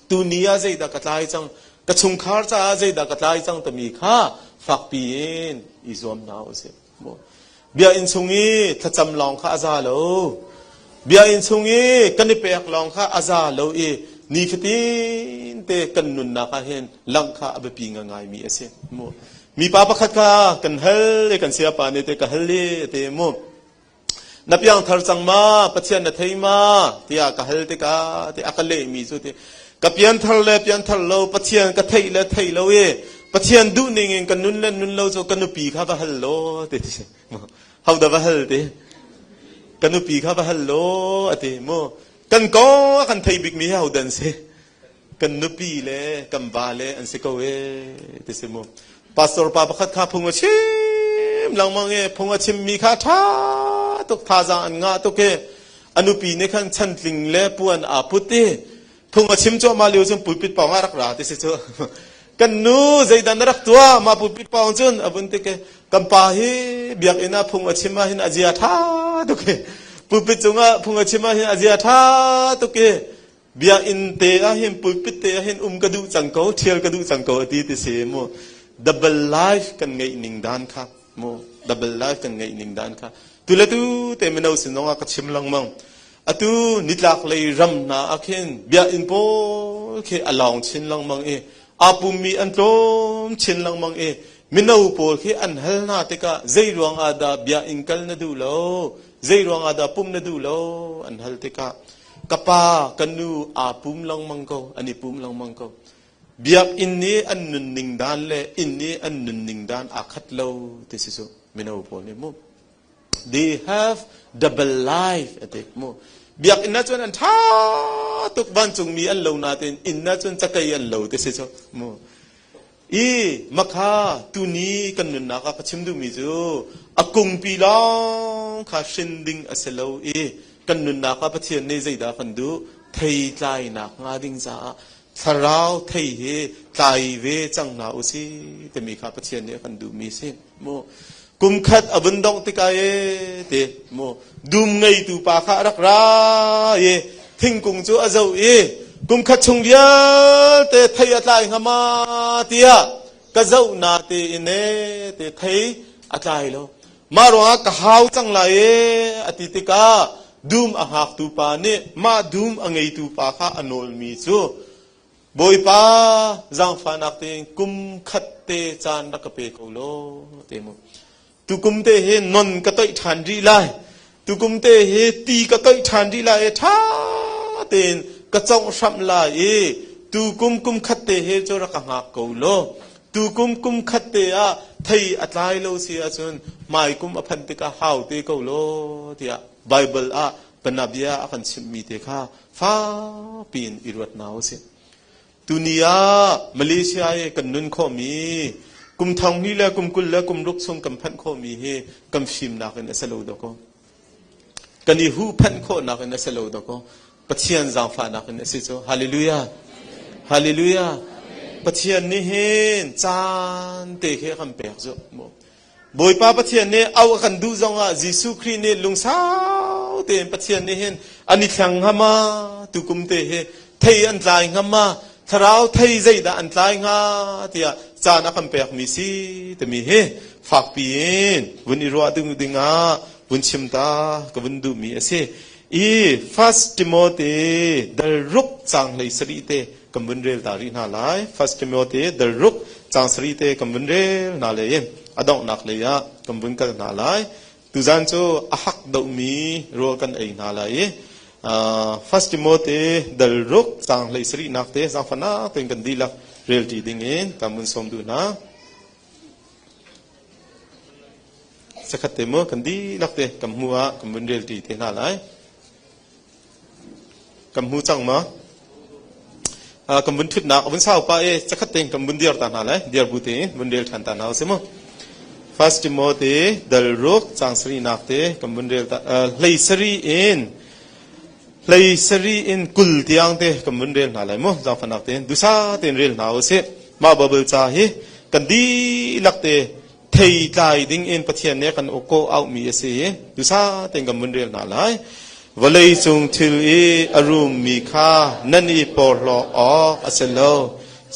Tuni ah zeidah ka tlai cang. Ka chungkhar caah zeidah ka tlai cang timi kha fakpi in i zuam hna usih. Biakinn chung i thlacam lawng kha a za lo. Biakinn chung i kan i pek lawng kha a za lo i nifatin te kan nunnak ah hin langh kha a biapi ngaingaimi a si. Mu. Mipa pakhat kha kan hal i kan sayapa nih te ka hal i te mu. Na piangthar cang ma? Pathian na thei ma? tiah ka hal tikah te a ka lehmi cu te ka pianthar le pianthar lo Pathian ka theih le theih lo i Pathian duh ning in ka nun le nun lo cu ka nupi kha va hal law ti ti ho dah va hal ti ka nupi kha va hal law a ti mu kan kong a kan thei bikmi hi ho dan si kan nupi le kan va le an si ko e ti si mu pastor pa pakhat kha phung a chim lengmang e phung a chimmi kha ṭha tuk thazaang an ngah tuk e a nupi nih khan chantling le puan aa put i phung a chim cuahmah lio cun pulpit pawng ah rak ra ti si cu kan nu zeidah na rak tuah mah pulpit pawng cun a vun tik kan pa hi biakinn ah phung a chim ah hin a zia ṭha tuk i pulpit cungah phung a chim ah hin a zia ṭha tuk i biakinn te ah hin pulpit te ah hin um ka duh cang ko ṭhial ka duh cang ko a ti ti si mu double life kan ngeih ning dan kha mu double life kan ngeih ning dan kha tu le tu te mino sin zong ah ka chim lengmang Atu nitlak lei ram hna ah khin biakinn pawl khi a lawng chin lengmang i aa pummi an tlawm chin lengmang i mino pawl khi an hal hna tikah zei ruang ah dah biakinn kal na duh lo zei ruang ah dah pumh na duh lo an hal tikah ka pa ka nu aa pum lengmang ko an i pum lengmang ko biakinn nih an nunning dan le inn nih an nunning dan aa khat lo ti si cu mino pawl nih mu They have double life a ti mu. Biakinn ah cun an ṭha tuk vancungmi an lo nain inn ah cun cakei an lo ti si cu mu. I makha tuni kan nunnak ah ka chim duhmi cu a kungpi lawng kha hrin ding a si lo i kan nunnak ah Pathian nih zeidah kan duh thei tlainak hnga ding caah thlarau thei hi tlai ve cang hna u si timi kha Pathian nih a kan duhmi si. Mu kum khat a vun dongh tikah e ti mu dum ngeitu pa kha a rak ra i thingkung cu a zoh i kum khat chung vialte thei a tlai hnga ma tiah ka zoh na te in e te thei a tlai lo mah ruangah ka hau cang lai e a ti tikah dum a hngaktu pa nih mah dum a ngeitu pa kha a nawlmi cu. Bawipa zaangfahnak tein kum khat te caan rak ka pe ko law te mu. Tukum te hi non ka toih ṭhan rih lai. Tukum te hi ti ka toih ṭhan rih lai i ṭha tein ka congh hramh lai i tukum kum khat te hi cu rak ka hngak ko law tukum kum khat te ah thei a tlai lo si ahcun hmaikum a phanh tikah hau te ko law tiah Baibal ah panabia a kan chimhmi te kha fakpi in i ruat hna usih. Tuni ah Malaysia i kan nun khawhmi kum thong hnih le kum 20 le kum ruk chung kan phanh khawhmi hi kan fimnak in a si lo dawkaw. Kan i huhphenh khawhnak in a si lo dawkaw. Pathian zaangfahnak in a si cu. Hallelujah. Hallelujah. Pathian nih hin caan te khi a kan pek cu. Bawipa Pathian nih auh a kan duh zongah Jesuh Khrih nih lungsau tein Pathian nih hin an i thleng hnga ma tukum te hi thei an tlai hnga ma thlarau thei zeidah an tlai hnga tiah caan a kan pekmi si timi hi fakpi in vun i ruah ding dingah vun chim ta ka vun duhmi a si. I First Timothy dal ruk cang hlei sarih te kan vun rel ta rih hna lai. First Timothy dal ruk cang sarih te kan vun rel hna le in a donghnak lei ah kan vun kal hna lai. Tuzan cu a hak dohmi rawl kan ei hna lai i First Timothy dal ruk cang hlei sarihnak te zaangfahnak tein kan dihlak rel ṭi ding in kan vun sawm duh hna. Sakhat te mu kan dihlak te kan hmu ah kan vun rel ṭi te hna lai. Kan hmu cang ma? Kan vun ṭhutnak a vun sau pah i cakhat tein kan vun dir ta hna lai. Dir bu tein vun rel ṭhan ta hna usih mu. First Timothy dal ruk caang sarihnak te kan vun rel ta hlei sarih in hlei sarih in 20 tiang te kan vun rel hna lai mu. Zaangfahnak tein dusa tein rel hna usih. Mah Bible ca hi kan dihlak te thei tlai ding in Pathian nih kan kawh auhmi a si i dusa tein kan vun rel hna lai. Vawlei cung thil i a rummi kha nan i porhlaw awk a si lo.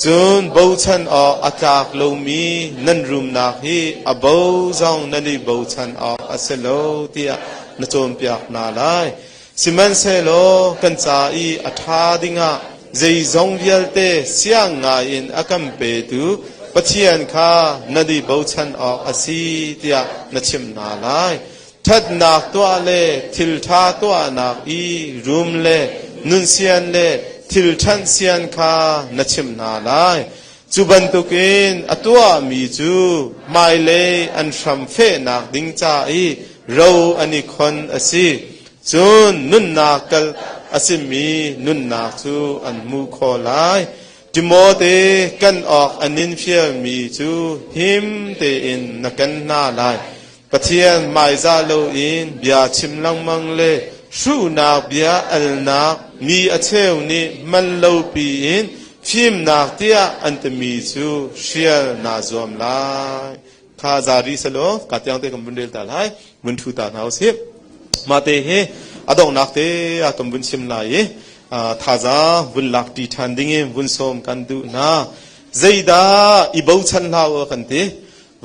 Cun bochan awk a tlak lomi nan rumnak hi a bo zong nan i bochan awk a si lo tiah na cawnpiak hna lai. Sihmanhsehlaw kan ca i a ṭha dingah zeizong vialte siang ngaiin a kan petu Pathian kha na i bochan awk a si tiah na chimh hna lai. Ṭhatnak tuah le thil ṭha tuahnak i rum le nunsian le thil ṭhanh sian kha na chimh hna lai. Cu bantukin a tuahmi cu hmailei an hram fehnak ding ca i ro an i khon a si. Cun nunnak kal a simi nunnak cu an hmuh khawh lai. Timote kan awk an in fialmi cu him tein na ken hna lai. Pathian hmaizah loin bia chim lengmang le hruhnak bia alnak mi a cheu nih man lo piin fimnak tiah an timi cu hrial naa zuam lai. Kha zari selaw ka tiang te kan vun rel ta lai vun thu ta hna usih. Mah te hi a donghnak te ah kan vun chim lai i thazaang vun lak ṭi ṭhan ding in vun sawm kan duh hna. Zeidah i bochan hlah u kan ti.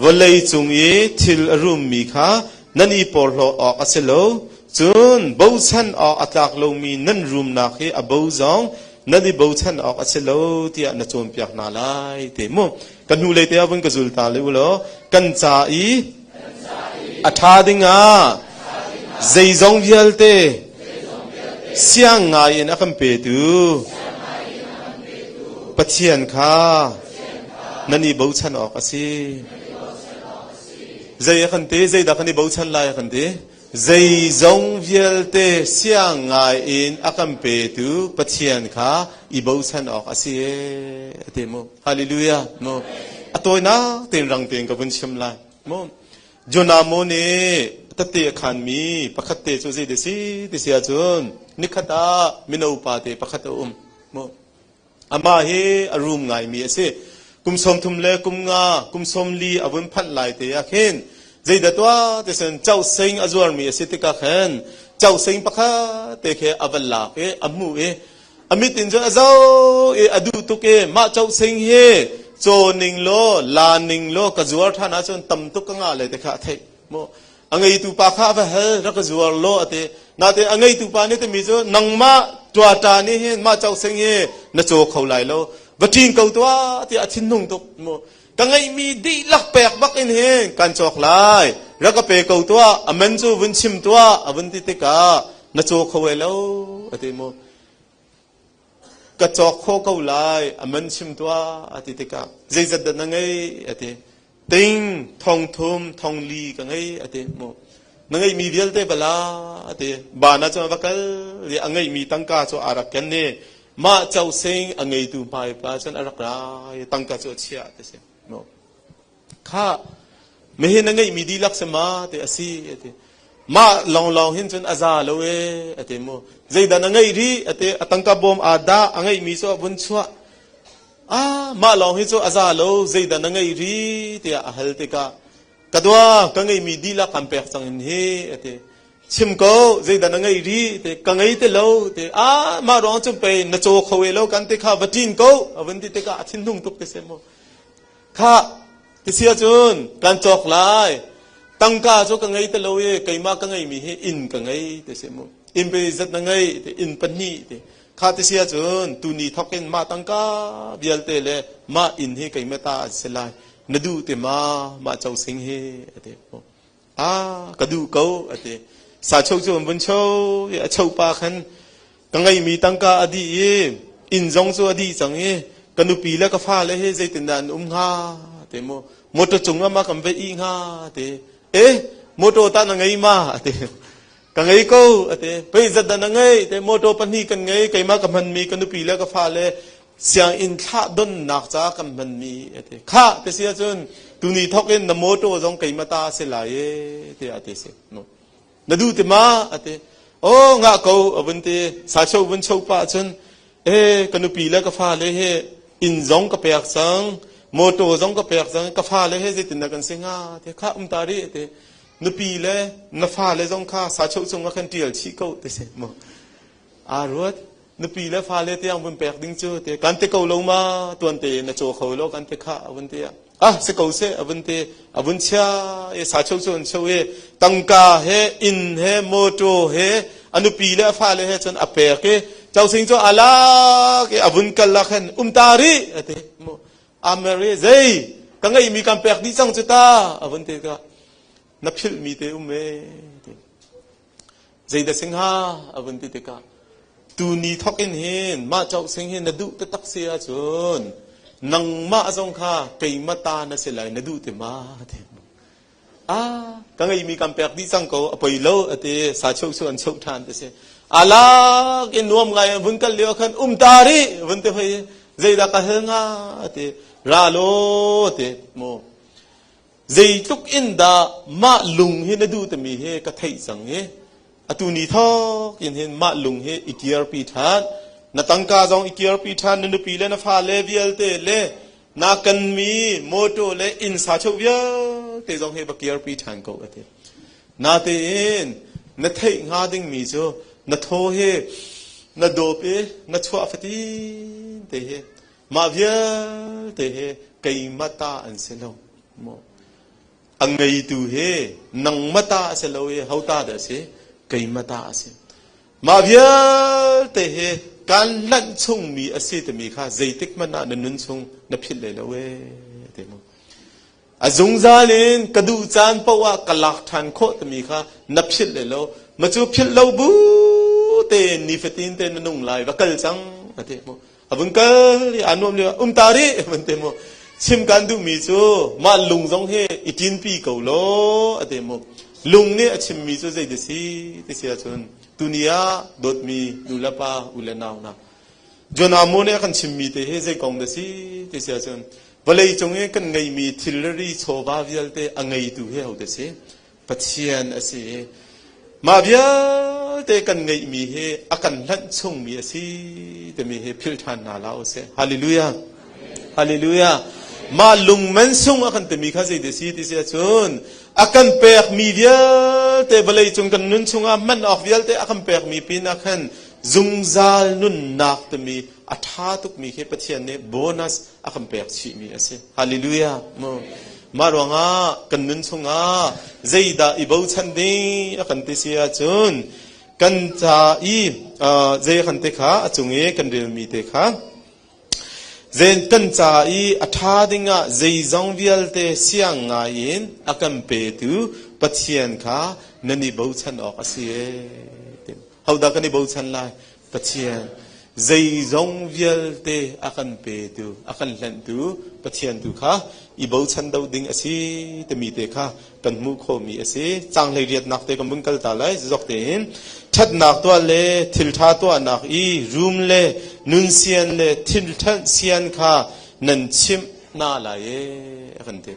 Vawlei cung i thil a rummi kha nan i porhlaw awk a si lo. Cun bochan awk a tlak lomi nan rumnak hi a bo zong nan i bochan awk a si lo tiah na cawnpiak hna lai te mu. Ka hnulei te ah vun ka zul ta le u law kan ca i a ṭha dingah zeizong vialte siang ngai in a kan petu Pathian kha nan i bochan awk a si. Zei a kan ti? Zeidah kan i bochan lai a kan ti? Zeizong vialte siang ngai in a kan petu Pathian kha i bochan awk a si a ti mu. Hallelujah. Mu. A tawinak tein rang tein ka vun chim lai. Mu. Jonah mu nih tette a khanmi pakhat te cu zei si ti si ahcun nikhat ah mino pa te pakhat a um. Mu. Amah hi a rum ngaimi a si. Kum 30 le kum nga, kum 40 a vun phanh lai te ah khin zeidah tuah ti sin chosing a zuarmi a si tikah khin chosing pakhat te khi a van lak i a hmuh i a mit in cun a zoh i a duh tuk i mah chosing hi caw ning law la ning law ka zuar ṭhan ahcun tam tuk ka ngah lai ti kha a theih. Mu a ngeitu pa kha a va hal rak ka zuar law a ti natein a ngeitu pa nih timi cu nangmah tuata nih hin mah chosing hi na caw kho lai lo. Va ṭin ko tuah tiah a thinhung tuk mu. Ka ngeihmi dihlak pek bak in hin kan cawk lai. Rak ka pe ko tuah, a man cu vun chim tuah, a vun ti tikah na caw kho e lo, a ti mu. Ka cawk kho ko lai, a man chim tuah, a ti tikah zeizat dah na ngei, a ti. Ting thong thum thong li ka ngei a ti mu. Na ngeihmi vialte bala a ti. Bana cu va kal i a ngeihmi tangka cu a rak ken i mah cosing a ngeitu hmai pa cun a rak ra i tangka cu a chiah ti si. Mu. Kha mihin na ngeihmi dihlak si ma ti a si a ti. Mah lawnglawng hin cun a za lo e a ti mu. Zeidah na ngeih rih a ti. A tangka bawm aa dah a ngeihmi cu a vun chuah. Ah, mah lawng hi cu a za lo, zeidah na ngeih rih tiah a hal tikah ka dua ka ngeihmi dihlak kan pek cang in hi a ti. Chim ko, zeidah na ngeih rih ti ka ngei ti lo ti. Ah, mah ruang cun pei na caw kho e lo kan ti kha va ṭin ko a vun ti tikah a thinhung tuk ti si mu. Kha ti si ahcun kan cawk lai. Tangka cu ka ngei ti lo i keimah ka ngeihmi hi inn ka ngei ti si mu. Inn pe zat na ngei ti inn pahnih ti. Kha ti si ahcun tuni thawk in mah tangka vialte le mah inn hi keimah ta an si lai. Na duh ti ma mah co sing hi a ti. Ah ka duh ko a ti. Sa cho cu an vun cho i a cho pa khan ka ngeihmi tangka a dih i inn zong cu a dih cang i ka nupi le ka fale hi zeitindah an um hnga ti mu motor cung ah ma kan va ih hnga ti eh motor ta na ngei ma a ti Ka ngei ko a ti. Pei zat dah na ngei? Te motor pahnih kan ngei. Keimah ka hmanmi ka nupi le ka fale sianginn thlah donnak caah kan hmanmi a ti. Kha ti si ahcun tuni thawk in na motor zong keimah ta a si lai e tiah a ti si. No. Na duh ti ma? A ti. Oh ngah ko a vun ti. Sacho vun cho pah cun e ka nupi le ka fale he inn zong ka pek cang motor zong ka pek cang ka fale he zeitindah kan si hnga ti kha um ta rih ti nupi le na fale zong kha sachoh cung ah khan ṭial chih ko ti si mu aa ruat nupi le fale tiang vun pek ding cu te kan te ko lo ma tuan te na caw kho lo kan te kha vun te ah si ko se a vun te a vun chia e sachoh cu an cho e tangka he inn he motor he a nupi le a fale he cun a pek i chosing cu alak i a vun kal la khan um ta ri ati mu Ameri zei ka ngeihmi kan pek dih cang cu ta a vun ti ka na philhmi te um e ti zei dah sing ha a vun ti tikah tu ni thok in hin mah chau sing hin na duh taktak si ahcun nangmah zong kha keimah ta na si lai na duh ti ma ti ah ka ngeihmi kan pek dih cang ko a poi lo a ti sa cheu chu an cheu ṭhan ti si alak in nuam ngai vun kal lio khan um ta ri vun te hoi zeidah ka hel nga ti ra lo ti mu zeitluk in dah mah lung hi na duh timi hi ka theih cang i atu ni thawk in hin mah lung hi i kirpi ṭhan na tangka zong i kirpi ṭhan na nupi le na fale vialte le na kanmi motor le inn sa cheu vialte zong hi va kirpi ṭhan ko a ti natein na theih hnga dingmi cu na thaw hi na dawp i na chuah fatin te hi mah vialte hi keimah ta an si lo maw A ngeitu hi nangmah ta a si lo i ho ta dah a si? Keimah ta a si. Mah vialte hi kan lanh chungmi a si timi kha zeitik hmanh ah na nun chung na philh lai lo ee ti mu. A zungzal in ka duh caan paoh ah ka lak ṭhan khawh timi kha na philh lai lo. Ma cu philh lo bu tein nifatin te na nung lai va kal cang a ti mu. A vun kal i aa nuam lio um ta rih van te mu chim kan duhmi cu mah lung zong hi i ṭinpi ko law a te mu lung nih a chimmi cu zei si ti si ahcun tuni ah dawtmi nu le pa u le nau na Jonah mu nih a kan chimmi te hi zei kong dah si ti si ahcun vawlei cung i kan ngeimi thilri chawva vialte a ngeitu hi hote si Pathian a si i mah vialte kan ngeihmi hi a kan hlanh chungmi a si timi hi philh ṭhan hna hlah usih. Hallelujah. Hallelujah. Mah lung man sung a kan timi kha zei ti si ti si ahcun a kan pekmi vialte vawlei cung kan nun chungah hman awk vialte a kan pekmi pin ah khan zungzal nunnak timi a ṭha tukmi khi Pathian nih bonus a kan pek chihmi a si. Hallelujah. Mah ruangah kan nun chungah zeidah i bochan ding a kan ti si ahcun kan ca i zei kan te kha a cung i kan relmi te kha. Zen kan ca i a ṭha dingah zeizong vialte siang ngai in a kan petu Pathian kha nan i bochan awk a si ee. Hodah kan i bochan lai? Pathian. Zeizong vialte a kan petu, a kan hlenhtu Pathian tu kha i bochan do ding a si timi te kha kan hmuh khawhmi a si. Caanghlei riatnak te kan vun kal ta lai. Zok tein ṭhatnak tuah le thilṭha tuahnak i rum le nunsian le thilṭhanh sian kha nan chimh hna lai ee a kan ti.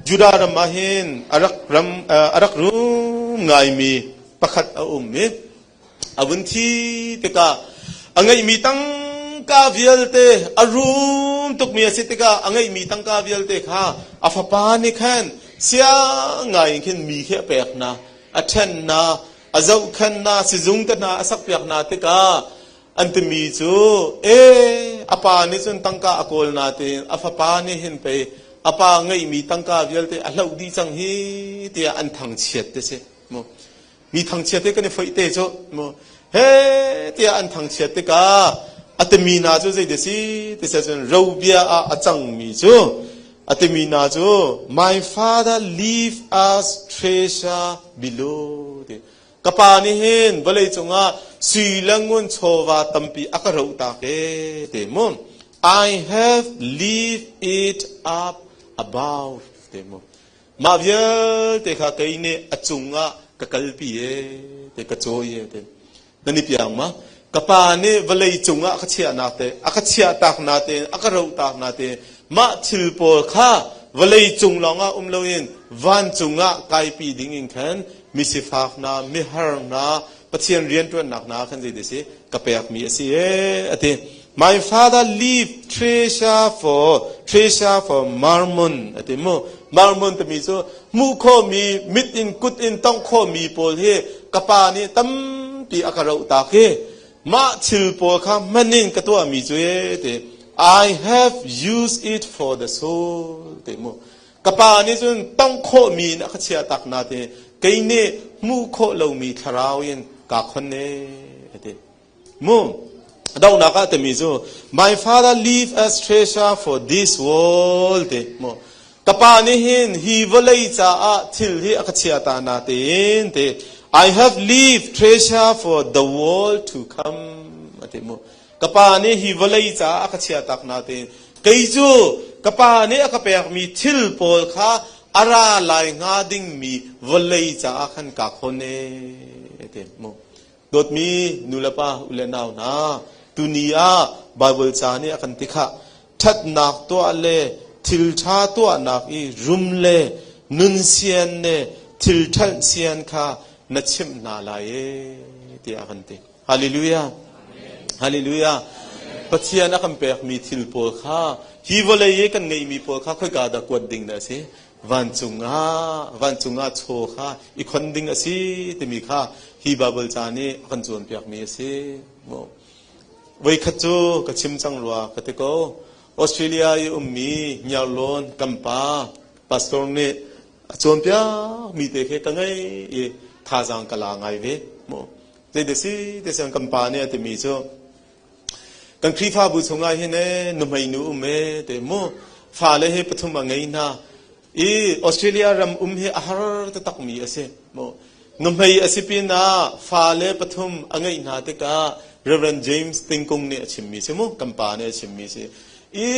Judah ram ah hin a rak ram a rak rum ngaimi pakhat a um i A vun thi tikah a ngeihmi tangka vialte a rum tukmi a si tikah a ngeihmi tangka vialte kha a fapa nih khan siang ngai in khin mi khi a pek hna, a ṭhen hna, a zohkhenh hna, sizung te hna a sakpiak hna tikah an timi cu ee a pa nih cun tangka a kawl natein a fapa nih hin pei a pa ngeihmi tangka vialte a hloh dih cang hi tiah an thangchiat te si mu. Mi thangchiat hi kan i foih te cu mu he tiah an thangchiat tikah a timi na cu zei si ti se cun robia ah a cangmi cu a timi na cu my father leave us treasure below ti ka pa nih hin vawlei cungah sui le ngun chawva tampi a ka roh tak e te mu I have leave it up above te mu Mah vialte kha kei nih a cungah ka kalpi e te ka cawi e te. Nan i piang ma? Ka pa nih vawlei cungah ka chiahnak te, a ka chiahtak na te, a ka rohtak na te, mah thil pawl kha vawlei cung lawngah um loin vancung ah kaipi ding in khan misifak hna, mihar hna, Pathian rianṭuannak hna khan zei si ka pekmi a si e a ti. My father leave treasure for treasure for Marmon a ti mu. Marmon timi cu hmuh khawhmi mit in kut in tongh khawhmi pawl hi ka pa nih tampi a ka roh tak hi mah thil pawl kha hman in ka tuahmi cu e ti. I have used it for the soul ti mu. Ka pa nih cun tongh khawhmi in a ka chiah tak na ti kei nih hmuh khawh lomi thlarau in kaa khon e a ti. Mu donghnak ah timi cu my father leave us treasure for this world ti mu ka pa nih hin hi vawlei caah thil hi a ka chia ta na tiin ti I have leave treasure for the world to come a ti mu ka pa nih hi vawlei caah a ka chia tak na tiin kei cu ka pa nih a ka pekmi thil pawl kha a ra lai hnga dingmi vawlei caah khan kaa khawn e ti mu Dawtmi nulepa u le nau hna, tuni ah Baibal ca nih a kan ti khah. Ṭhatnak tuah le thil ṭha tuahnak i rum le nunsian le thil ṭhalh sian kha na chimh hna lai e tiah a kan ti. Hallelujah. Hallelujah. Pathian a kan pekmi thil pawl kha hi vawlei i kan ngeihmi pawl kha khoika dah kuat ding dah a si? Vancung ah vancung ah chaw kha i khon ding a si timi kha hi Baibal ca nih a kan cawnpiakmi a si. Voikhat cu ka chim cang rua ka ti ko. Australia i ummi Hniarlawn kan pa pastor nih a cawnpiakmi te khi ka ngei i thazaang ka la ngai ve. Zei si te siang kan pa nih a timi cu Kan Khrihfabu chungah hin ee nuhmei nu um ee te mu fale hi pathum a ngei hna i Australia ram um hi a har taktak mi a si mu nuhmei a si pinah fale pathum a ngeih hna tikah Reverend James Tingkung nih a chimmi si mu kan pa nih a chimmi si i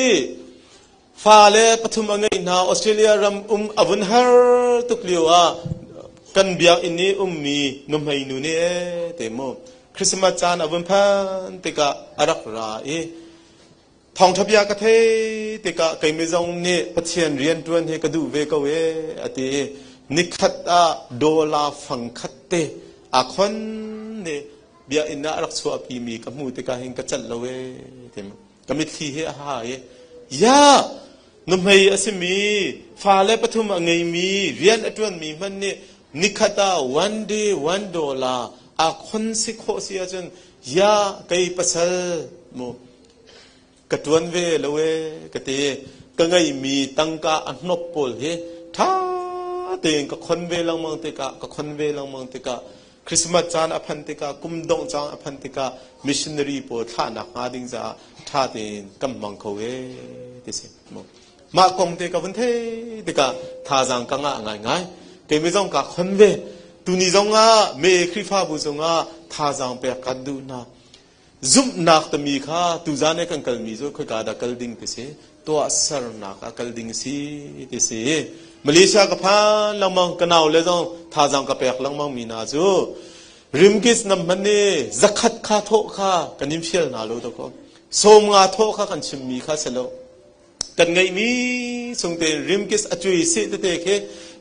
Fale pathum a ngeih hna. Australia ram um a vun har tuk lio ah kan biakinn i ummi nuhmei nu nih ee te mu Christmas caan a vun phan tikah a rak ra i thawngṭha bia ka thei tikah keimi zong nih Pathian rianṭuan hi ka duh ve ko ee a ti i nikhat ah dollar fangkhat te aa khon i biakinn ah a rak chuahpimi ka hmuh tikah hin ka celh lo ee ti mu. Ka mitthli hi a ha i ya nuhmei a simi fale pathum a ngeimi rian a ṭuanmi hmanh nih nikhat ah one day one dollar aa khon si khawh si ahcun ya kei pasal mu ka ṭuan ve lo e ka ti ka ngeihmi tangka a hnop pawl hi ṭha tein ka khon ve lengmang tikah ka khon ve lengmang tikah. Christmas caan a phanh tikah, kum dongh caan a phanh tikah missionary pawl thlahnak hnga ding caah ṭha tein kan hmang kho e ti si. Mah kong te ka vun thei tikah thazaang ka ngah ngaingai. Keimi zong ka khon ve. Tuni zong ah me Khrihfabu zongah thazaang pek kan duh hna. Zumhnak tami kha tuzan i kan kalmi cu khoika dah kal ding ti si tuahsernak ah kal ding si ti si. Malaysia ka phan lengmang ka nau le zong thazaang ka pek lengmang mi hna cu rimkis nam hman ni zakhat kha thawh kha kan in fial hna lo dakaw 50 thawh kha kan chimmi kha si lo. Kan ngeihmi chung te rimkis a cui seh tete khi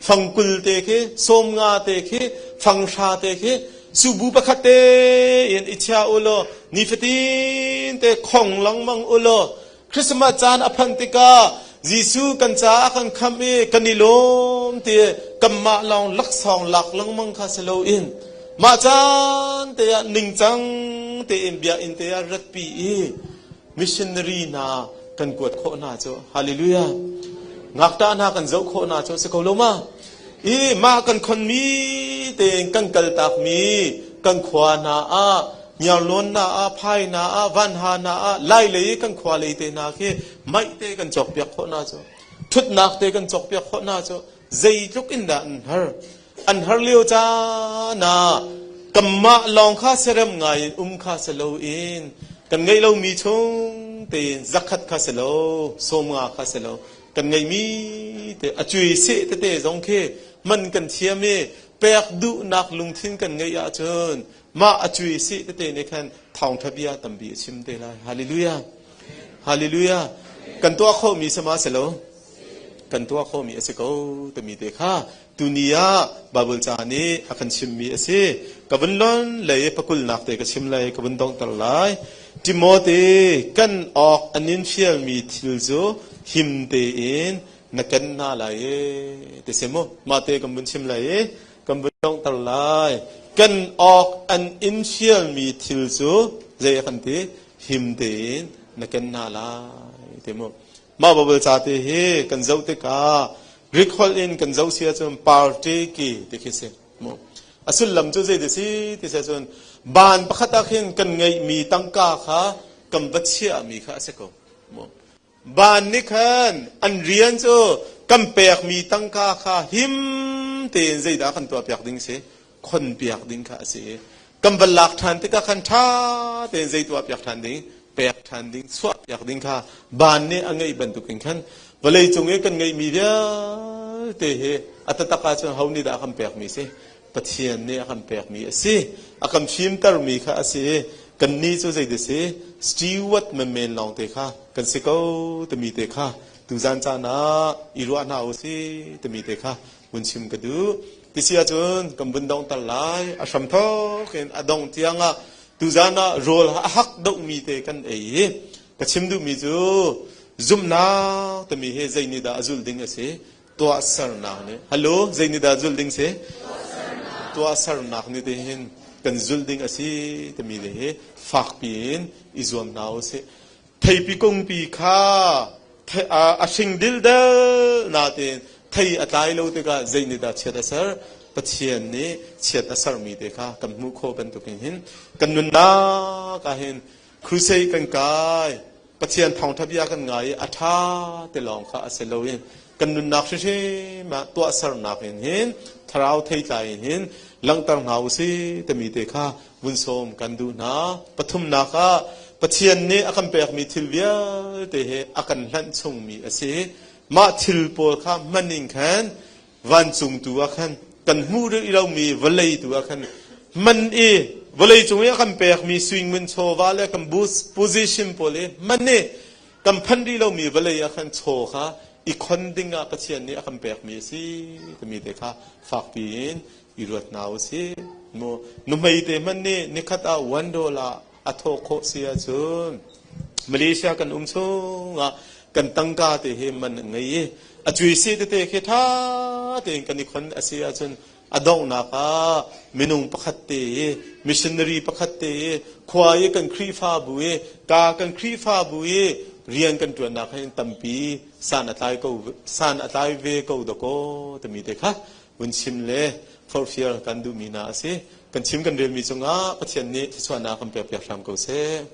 fangkul te khi 50 te khi fanghra te khi subu pakhat te in i chia u law nifatin te khong lengmang u law Christmas caan a phanh tikah Jesuh kan caah a kan khamh i kan i lawm ti kanmah lawng laksawng lak lengmang kha si loin mah caan te ah ningcang tein biakinn te ah ratpi i missionary hna kan kuat khawh hna cu. Hallelujah. Ngakṭah hna kan zoh khawh hna cu si ko lo ma? I mah kan khonmi tein kan kaltakmi kan khua hna ah Ngiarlawn na ah Phai na ah Vanha na ah Lai lei kan khua lei te hna khi maih te kan cawkpiak khawh hna cu thutnak te kan cawkpiak khawh hna cu zeitluk in dah an har an har lio caan ah kanmah lawng kha serem ngai in um kha si loin kan ngeih lomi chung tein zakhat kha si lo 50 kha si lo kan ngeihmi te a cui seh tete zong khi man kan thiam i pek duhnak lungthin kan ngeih ahcun mah a cui seh tete nih khan thawngṭha bia tampi a chim te lai. Hallelujah, hallelujah. Kan tuah khawhmi sama si lo, kan tuah khawhmi a si ko timi te kha tuni ah Bible ca nih a kan chimmi a si. Ka vun lon lei pakulnak te ka chim lai, ka vun donghter lai. Timote, kan awk an in fialmi thil cu him tein na ken hna lai e ti si mu. Mah te kan vun chim lai i kan vun donghter lai. Kan awk an in fialmi thil cu zei a kan ti? Him tein na ken hna lai ti mu. Mah Baibal ca te hi kan zoh tikah Greek holh in kan zoh si ahcun parteki ti khi si. Mu. A sullam cu zei ti si ti si ahcun ban pakhat ah khin kan ngeihmi tangka kha kan va chiahmi kha a si ko. Mu. Ban nih khan an rian cu kan pekmi tangka kha him tein zeidah kan tuahpiak ding si? Khonpiak ding kha a si. Kan va lak ṭhan tikah khan ṭha tein zei tuahpiak ṭhan ding, pek ṭhan ding, chuahpiak ding kha ban nih a ngeih bantukin khan vawlei cung i kan ngeihmi vialte hi a taktak ahcun ho nih dah a kan pekmi si? Pathian nih a kan pekmi a si. A kan fimtermi kha a si i kannih cu zei ti si? Steward menmen lawngte kha kan si ko timi te kha tuzan caan ah i ruah hna u si timi te kha vun chim ka duh. Ti si ahcun kan vun donghter lai. A hramthawk in a dongh tiang ah tuzan ah rawl a hak dohmi te kan ei i ka chim duhmi cu zumhnak timi hi zei nih dah a zulh ding a si? Tuahsernak nih. Hello, zei nih dah zulh ding si? Tuahsernak nih te hin kan zulh ding a si timi te hi fakpi in i zuam hna u sih. Theipi kungpi kha a hring dildel nain thei a tlai lo tikah zei nih dah chiat a ser? Pathian nih chiat a sermi te kha kan hmuh khawh bantukin hin kan nunnak ah hin crusade kan kai, Pathian thawngṭha bia kan ngai i a ṭha te lawng kha a si loin kan nunnak hrimhrim ah tuahsernak in hin thlarau theitlai in hin langhter hna u si timi te kha vun sawm kan duh hna. Pathumnak ah Pathian nih a kan pekmi thil vialte hi a kan hlanh chungmi a si. Mah thil pawl kha hman in khan vancung tu ah khan kan hmuh rih lomi vawlei tu ah khan hman i vawlei cung i a kan pekmi suingun chawva le kan position pawl hi hman i kan phanh rih lomi vawlei ah khan chaw kha i khon ding ah Pathian nih a kan pekmi a si timi te kha fakpi in i ruat hna u sih. Mu nuhmei te hmanh nih nikhat ah $1 a thawh khawh si ahcun Malaysia kan um chungah kan tangka te hi man a ngei i a cui si tete khi ṭha tein kan i khon a si ahcun a donghnak ah minung pakhat te i missionary pakhat te i khua i kan Khrihfabu i ka kan Khrihfabu i rian kan ṭuannak hin tampi san a tlai ko san a tlai ve ko dakaw timi te kha vun chim le forhfial kan duhmi hna a si. Kan chim kan relmi cungah Pathian nih thluachuahnak kan pekpiak hram ko seh.